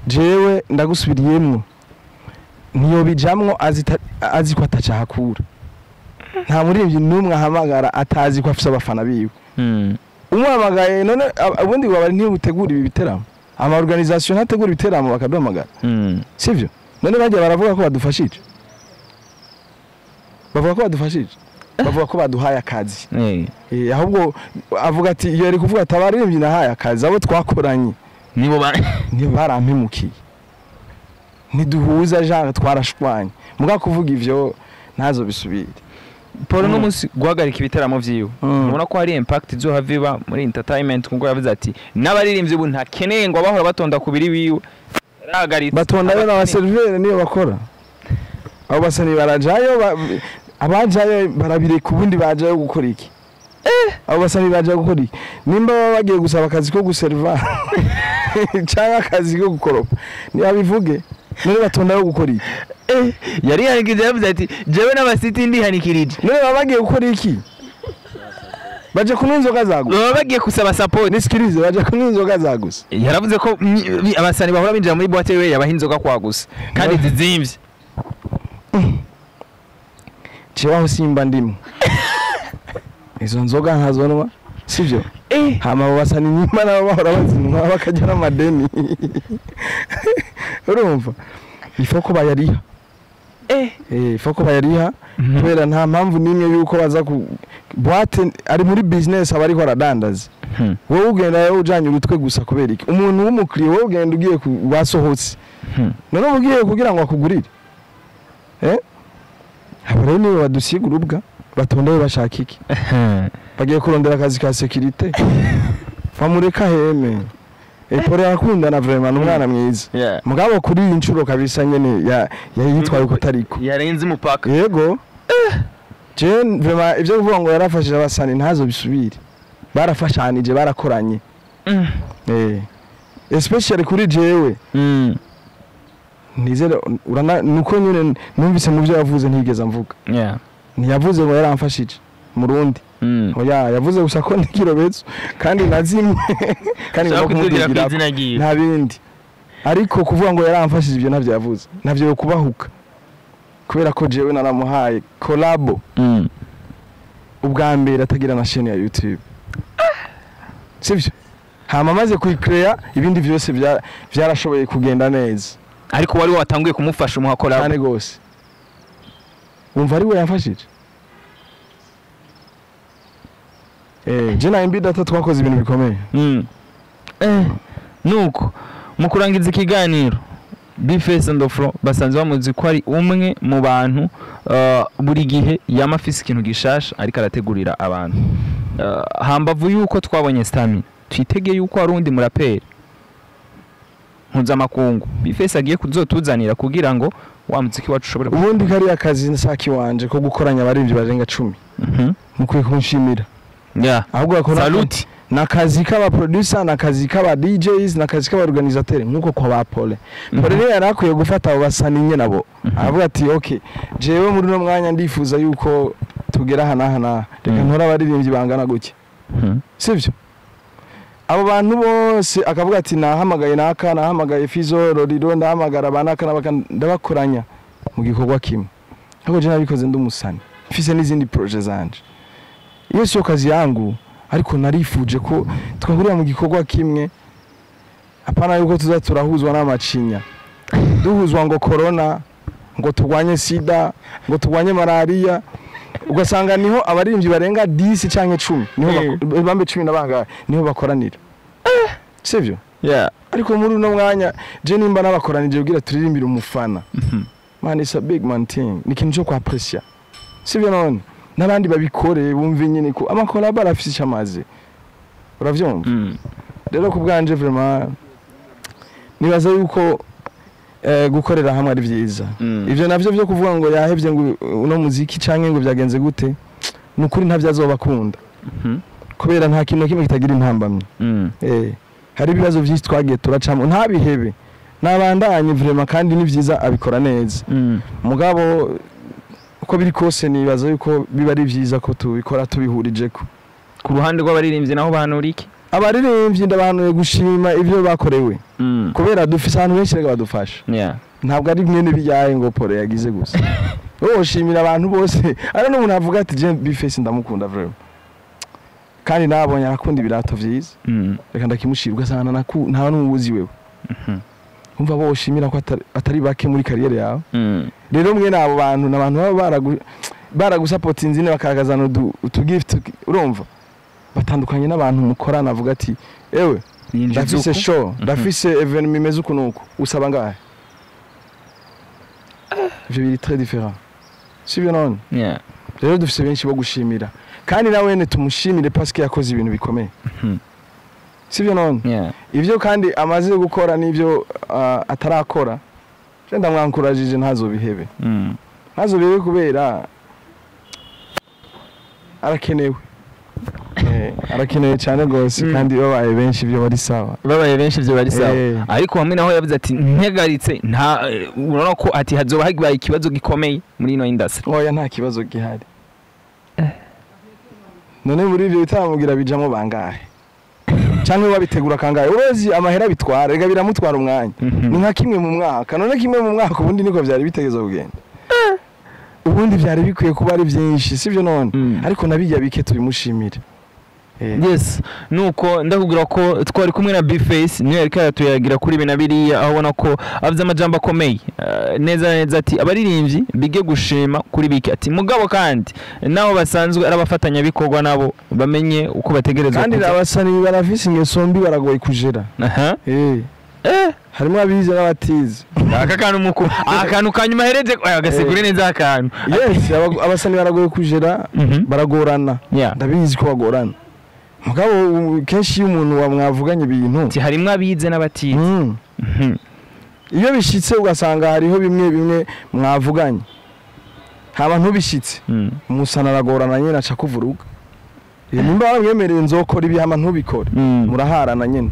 B: Jewe ndagusubiriyemwo, ntiyobijamwo azi ko atacahakura. Nta muririmbyi n'umwe ahamagara atazi ko afise abafana biwe. Umuhamagaye none ubundi waba ntibutegura ibi biteramo, ama organisation ntategura ibiteramo bakaduhamagara, sivyo? None bajya baravuga ko badufashije? Bavuga ko badufashije? Bavuga ko baduhaye akazi. Ahubwo avuga ati, iyo yari kuvuga ati: "Abaririmbyi nahaye akazi, abo twakoranye."
A: Nibo ba
B: Nibo barampemukiye, ntiduhuza, genre twarashwanye. Muga kuvuga ivyo ntazo bisubire.
A: Paul no munsi guhagarika ibiteramo vyiwe, ubona ko hari impact izohava iba muri entertainment, kuko yavuze ati n'abaririmbyi ubu ntakeneye ngo abahora batonda ku biri biwe, yarahagaritse.
B: Batondayo n'abaseriveri niyo bakora. Abo basani barajayo, abajayo barabireka, ubundi bajayo gukora iki? Abo basani bajayo gukora iki? Nimba baba bagiye gusaba akazi ko guseriva cyangwa akazi ko gukoropa, ntibabivuge. None batondayo gukora iki?
A: Yari yanikije, yavuze ati jewe n'abasiti ndihanikirije.
B: None baba bagiye gukora iki? Baje kunywa inzoga zagusa?
A: Baba bagiye gusaba support.
B: Nisikirize, baje kunywa inzoga zagusa?
A: Yaravuze ko abasani bahora binjira muri boîte we yabaha inzoga kwa gusa kandi zizimvye.
B: Jewe aho simba ndimo, izo nzoga nkazonwa, sivyo? Hama abo basani nyuma nabo bahora bazinywa bakajya n'amadeni, urumva ifo ko bayariha. Ifo ko bayariha, kubera nta mpamvu n'imwe yuko baza ku boîte. Ari muri business, aba ariko aradandaza. Wowe ugenda ujanye urutwe gusa kubera iki? Umuntu w'umukiriya, wowe ugenda ugiye ku basohotse, none uba ugiye kugira ngo akugurire? Abo rero nibo badusiga urubwa. Batondewe bashaka iki? Bagiye kurondera akazi ka sécurité? Bamureka heme. Paul arakundana vraiment, ni umwana mwiza. Mugabo kuri iyi nshuro kabisa nyene yitwaye uko utariko.
A: Yarenze umupaka.
B: Yego, je vraiment ivyo kuvuga ngo yarafashije abasani ntazo bisubire. Barafashanije, barakoranye. Especially kuri jewe, nizere urana nuko nyene numvise mu byo yavuze ntigeze amvuga. Ntiyavuze ngo yaramfashije murundi. Oya, yavuze gusa ko ndi kirobezo kandi nazimwe kandi
A: Ushaka
B: ngomba
A: kutugira ku
B: kumudugira.
A: izina ryiwe.
B: Nta bindi. Ariko kuvuga ngo yaramfashije, ibyo ntabyo yavuze, ntabyo yo kubahuka, kubera ko jewe naramuhaye collabo ubwa mbere atagira na chaîne ya YouTube, sivyo? Hama amaze kuyicrea, ibindi vyose vyarashoboye kugenda neza.
A: Ariko wari watanguye kumufasha umuha collab.
B: Cyane gose. Wumva ari we yamfashije. Je na MB Data twakoze ibintu bikomeye.
A: Nuko mu kurangiza ikiganiro, B-Face on the floor basanzwe bamuzi ko ari umwe mu bantu buri gihe yama afise ikintu gishasha ariko arategurira abantu. Hambavu yuko twabonye Stamina, twitege yuko hari undi muraperi mpuzamakungu B-Face agiye kuzotuzanira kugira ngo wa muziki wacu ushobore
B: Ubundi kariya kazi nsaki wanje ko gukoranya abaririmbyi barenga 10, mukwiye kunshimira. Ahubwo bakora
A: Salute.
B: Nakazi k'aba producer, nakazi k'aba DJs, nakazi k'aba organisateur, nkuko kwa ba Pole. Pole rero yari akwiye gufata abo basani nye nabo, aravuga ati okay, jewe muri uno mwanya ndifuza yuko tugera aha n'aha n'aha, reka ntore abaririmbyi bangana gutya, sivyo? Abo bantu bose akavuga ati nahamagaye naka, nahamagaye Fizo Roriro, ndahamagara banaka nabaka, ndabakoranya mu gikorwa kimwe. Ahubwo je nabikoze ndi umusani, mfise n'izindi projet zanje, iyo siyo kazi yangu, ariko narifuje ko twahurira mu gikorwa kimwe, apana yuko tuza turahuzwa n'amacinya, duhuzwa ngo corona, ngo turwanye sida, ngo turwanye malaria, ugasanga niho abaririmbyi barenga 10 canke 10 niho bambe 10 na bangahe niho bakoranira, sivyo? Ariko muri uno mwanya je nimba nabakoranije kugira turirimbire umufana, man, it's a big man thing, ni ikintu cyo kwaprecia, sivyo? None n'abandi babikore bumve nyine ko amakolabo arafise icyo amaze, uravyumva? Rero ku bwanje vraiment nibaza yuko gukorera hamwe ari vyiza. Ivyo navyo vyo kuvuga ngo yahevye ngo uno muziki canke ngo byagenze gute, ni ukuri ntavyo azobakunda, kubera nta kintu na kimwe kitagira intambamyi. Hari ibibazo vyinshi twagiye turacamo, ntabihebe, nabandanye vraiment, kandi ni vyiza, abikora neza. Mugabo uko biri kose nibaza yuko biba ari vyiza ko tubikora tubihurijeko.
A: Ku ruhande rw'abaririmbyi naho bahanura iki?
B: Abaririmbyi ndabahanuye gushima ivyo bakorewe, kubera dufise ahantu benshi rega badufasha. Ntabwo ari mwene biyaye ngo Pole yagize gusa, wowe ushimira abantu bose. Ari n'umuntu avuga ati je B-Face ndamukunda vraiment, kandi nabonye arakunda ibirato vyiza, reka ndakimushira, ugasanga nta n'uwuzi wewe. Umva, bo ushimira ko atari bake muri carrière yawe. Rero mwe abo bantu ni abantu baba baragusapotinze nyine, bakagaragazana utu gift, urumva batandukanye n'abantu mukorana avuga ati ewe.
A: Ninjiza
B: Ndafise
A: uku.
B: show, ndafise événement imeze uku nuku, usaba ngahe? Ivyo biri très différent, sivyo none?
A: Yeah.
B: Rero dufise benshi bo gushimira, kandi na wene tumushimire parce que yakoze ibintu bikomeye, sivyo none?
A: Yeah.
B: Ivyo kandi amaze gukora n'ivyo atarakora, je ndamwankurajije ntazobihebe. Ntazobihebe kubera arakenewe. Arakenewe cyane rwose. Kandi babaye benshi ibyo bari sawa.
A: Babaye benshi ibyo bari sawa. Ariko hamwe naho yavuze ati ntegaritse nta urabona ko ati hazoba habaye ikibazo gikomeye muri ino industry.
B: Oya, nta kibazo gihari. None muri ibyo bitaramo bijamo bangahe cyangwa babitegura kangahe? Urozi amahera bitwara, rega biramutwara umwanya. Ni nka kimwe mu mwaka. None kimwe mu mwaka ubundi niko byari bitegezwa kugenda? Ubundi byari bikwiye kuba ari byinshi, sibyo none? Ariko nabijya bike tubimushimire.
A: Yes, nuko ndakubwira ko twari kumwe na B-Face, niyo yariko aratuyagira kuri ibi na biriya, aho ubona ko avuze amajambo akomeye. Neza neza ati abaririmbyi bige gushima kuri bike, ati mugabo kandi nabo basanzwe ari abafatanyabikorwa nabo bamenye uko bategerezwa
B: Kandi
A: kuza.
B: Abasani barafise ingeso mbi, baragoye kujera. Harimo abize n'abatize.
A: Aka kantu muku akantu kanyuma hereje, oya, gasigure neza akantu.
B: Yes, abasani baragoye kujera. Baragorana. Ndabizi ko bagorana, mugabo kenshi iyo umuntu wamwavuganye ibintu
A: Ati harimwo abize n'abatize.
B: Iyo bishitse ugasanga hariho bimwe bimwe mwavuganye haba ntubishitse, umusana aragorana nyine, aca kuvuruga. Nimba waramwemereye nzokora ibi hama ntubikore, muraharana nyine,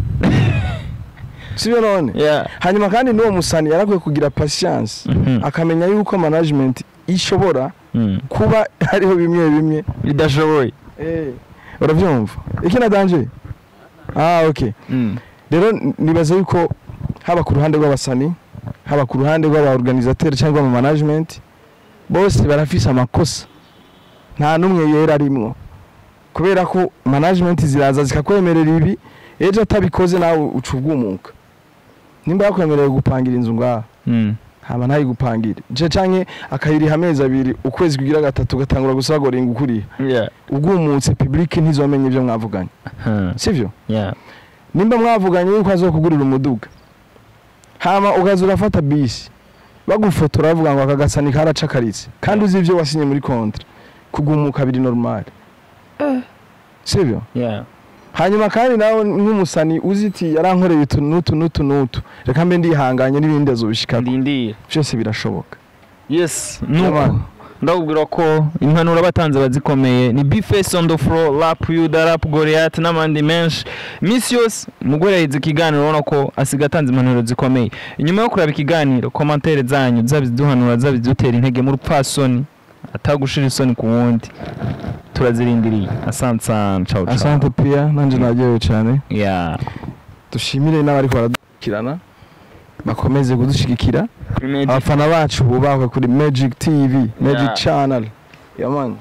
B: sibyo none?
A: Yeah.
B: Hanyuma kandi n'uwo musani yarakwiye kugira patience, akamenya yuko management ishobora kuba hariho bimwe bimwe
A: bidashoboye.
B: Uravyumva iki na danger? Ah, okay. Rero nibaza yuko haba ku ruhande rw'abasani, haba ku ruhande rw'aba organisateur cyangwa mu management, bose barafise amakosa, nta n'umwe yera arimwo, kubera ko management ziraza zikakwemerera ibi, ejo atabikoze nawe uca ubwumuka. Nimba yakwemereye gupangira inzu ngaha, hama ntayigupangire je canke akayiriha amezi 2, ukwezi kugira gatatu gatangura gusagoringa ukuriha, ubwumutse, public ntizomenya ibyo mwavuganye, sivyo?
A: Yeah.
B: Nimba mwavuganye yuko azokugurira umuduga, hama ukaza urafata bisi, bagufotora bavuga ngo aka gasani karacakaritse, kandi uzi ibyo wasinye muri contrat, kugumuka biri normal, sivyo?
A: Yeah.
B: Hanyuma kandi nawe nk'umusani uzi iti yarankoreye utu n'utu n'utu n'utu, reka mbe ndihanganye n'ibindi azobishikako.
A: Ndindira.
B: Byose birashoboka.
A: Yes, nuko
B: Jamani.
A: Ndakubwira ko impanuro abatanze bazikomeye. Ni B-Face on the floor, Rap Yuda, Rap Goliath n'abandi menshi. Iminsi yose mugore ikiganiro, urabona ko asiga atanze impanuro zikomeye. Inyuma yo kuraba ikiganiro, commentaire zanyu zaba iziduhanura, zaba izidutera intege mu rupfasoni, atagushira isoni ku wundi, turazirindiriye. Asante sana, ciao ciao.
B: Asante pia, nanje naryohewe cyane. Dushimire n'abariko baradukurikirana, bakomeze kudushigikira.
A: Kuri Magic.
B: Abafana bacu bubahwe kuri Magic TV, Magic
A: Yeah.
B: Channel, yeah man.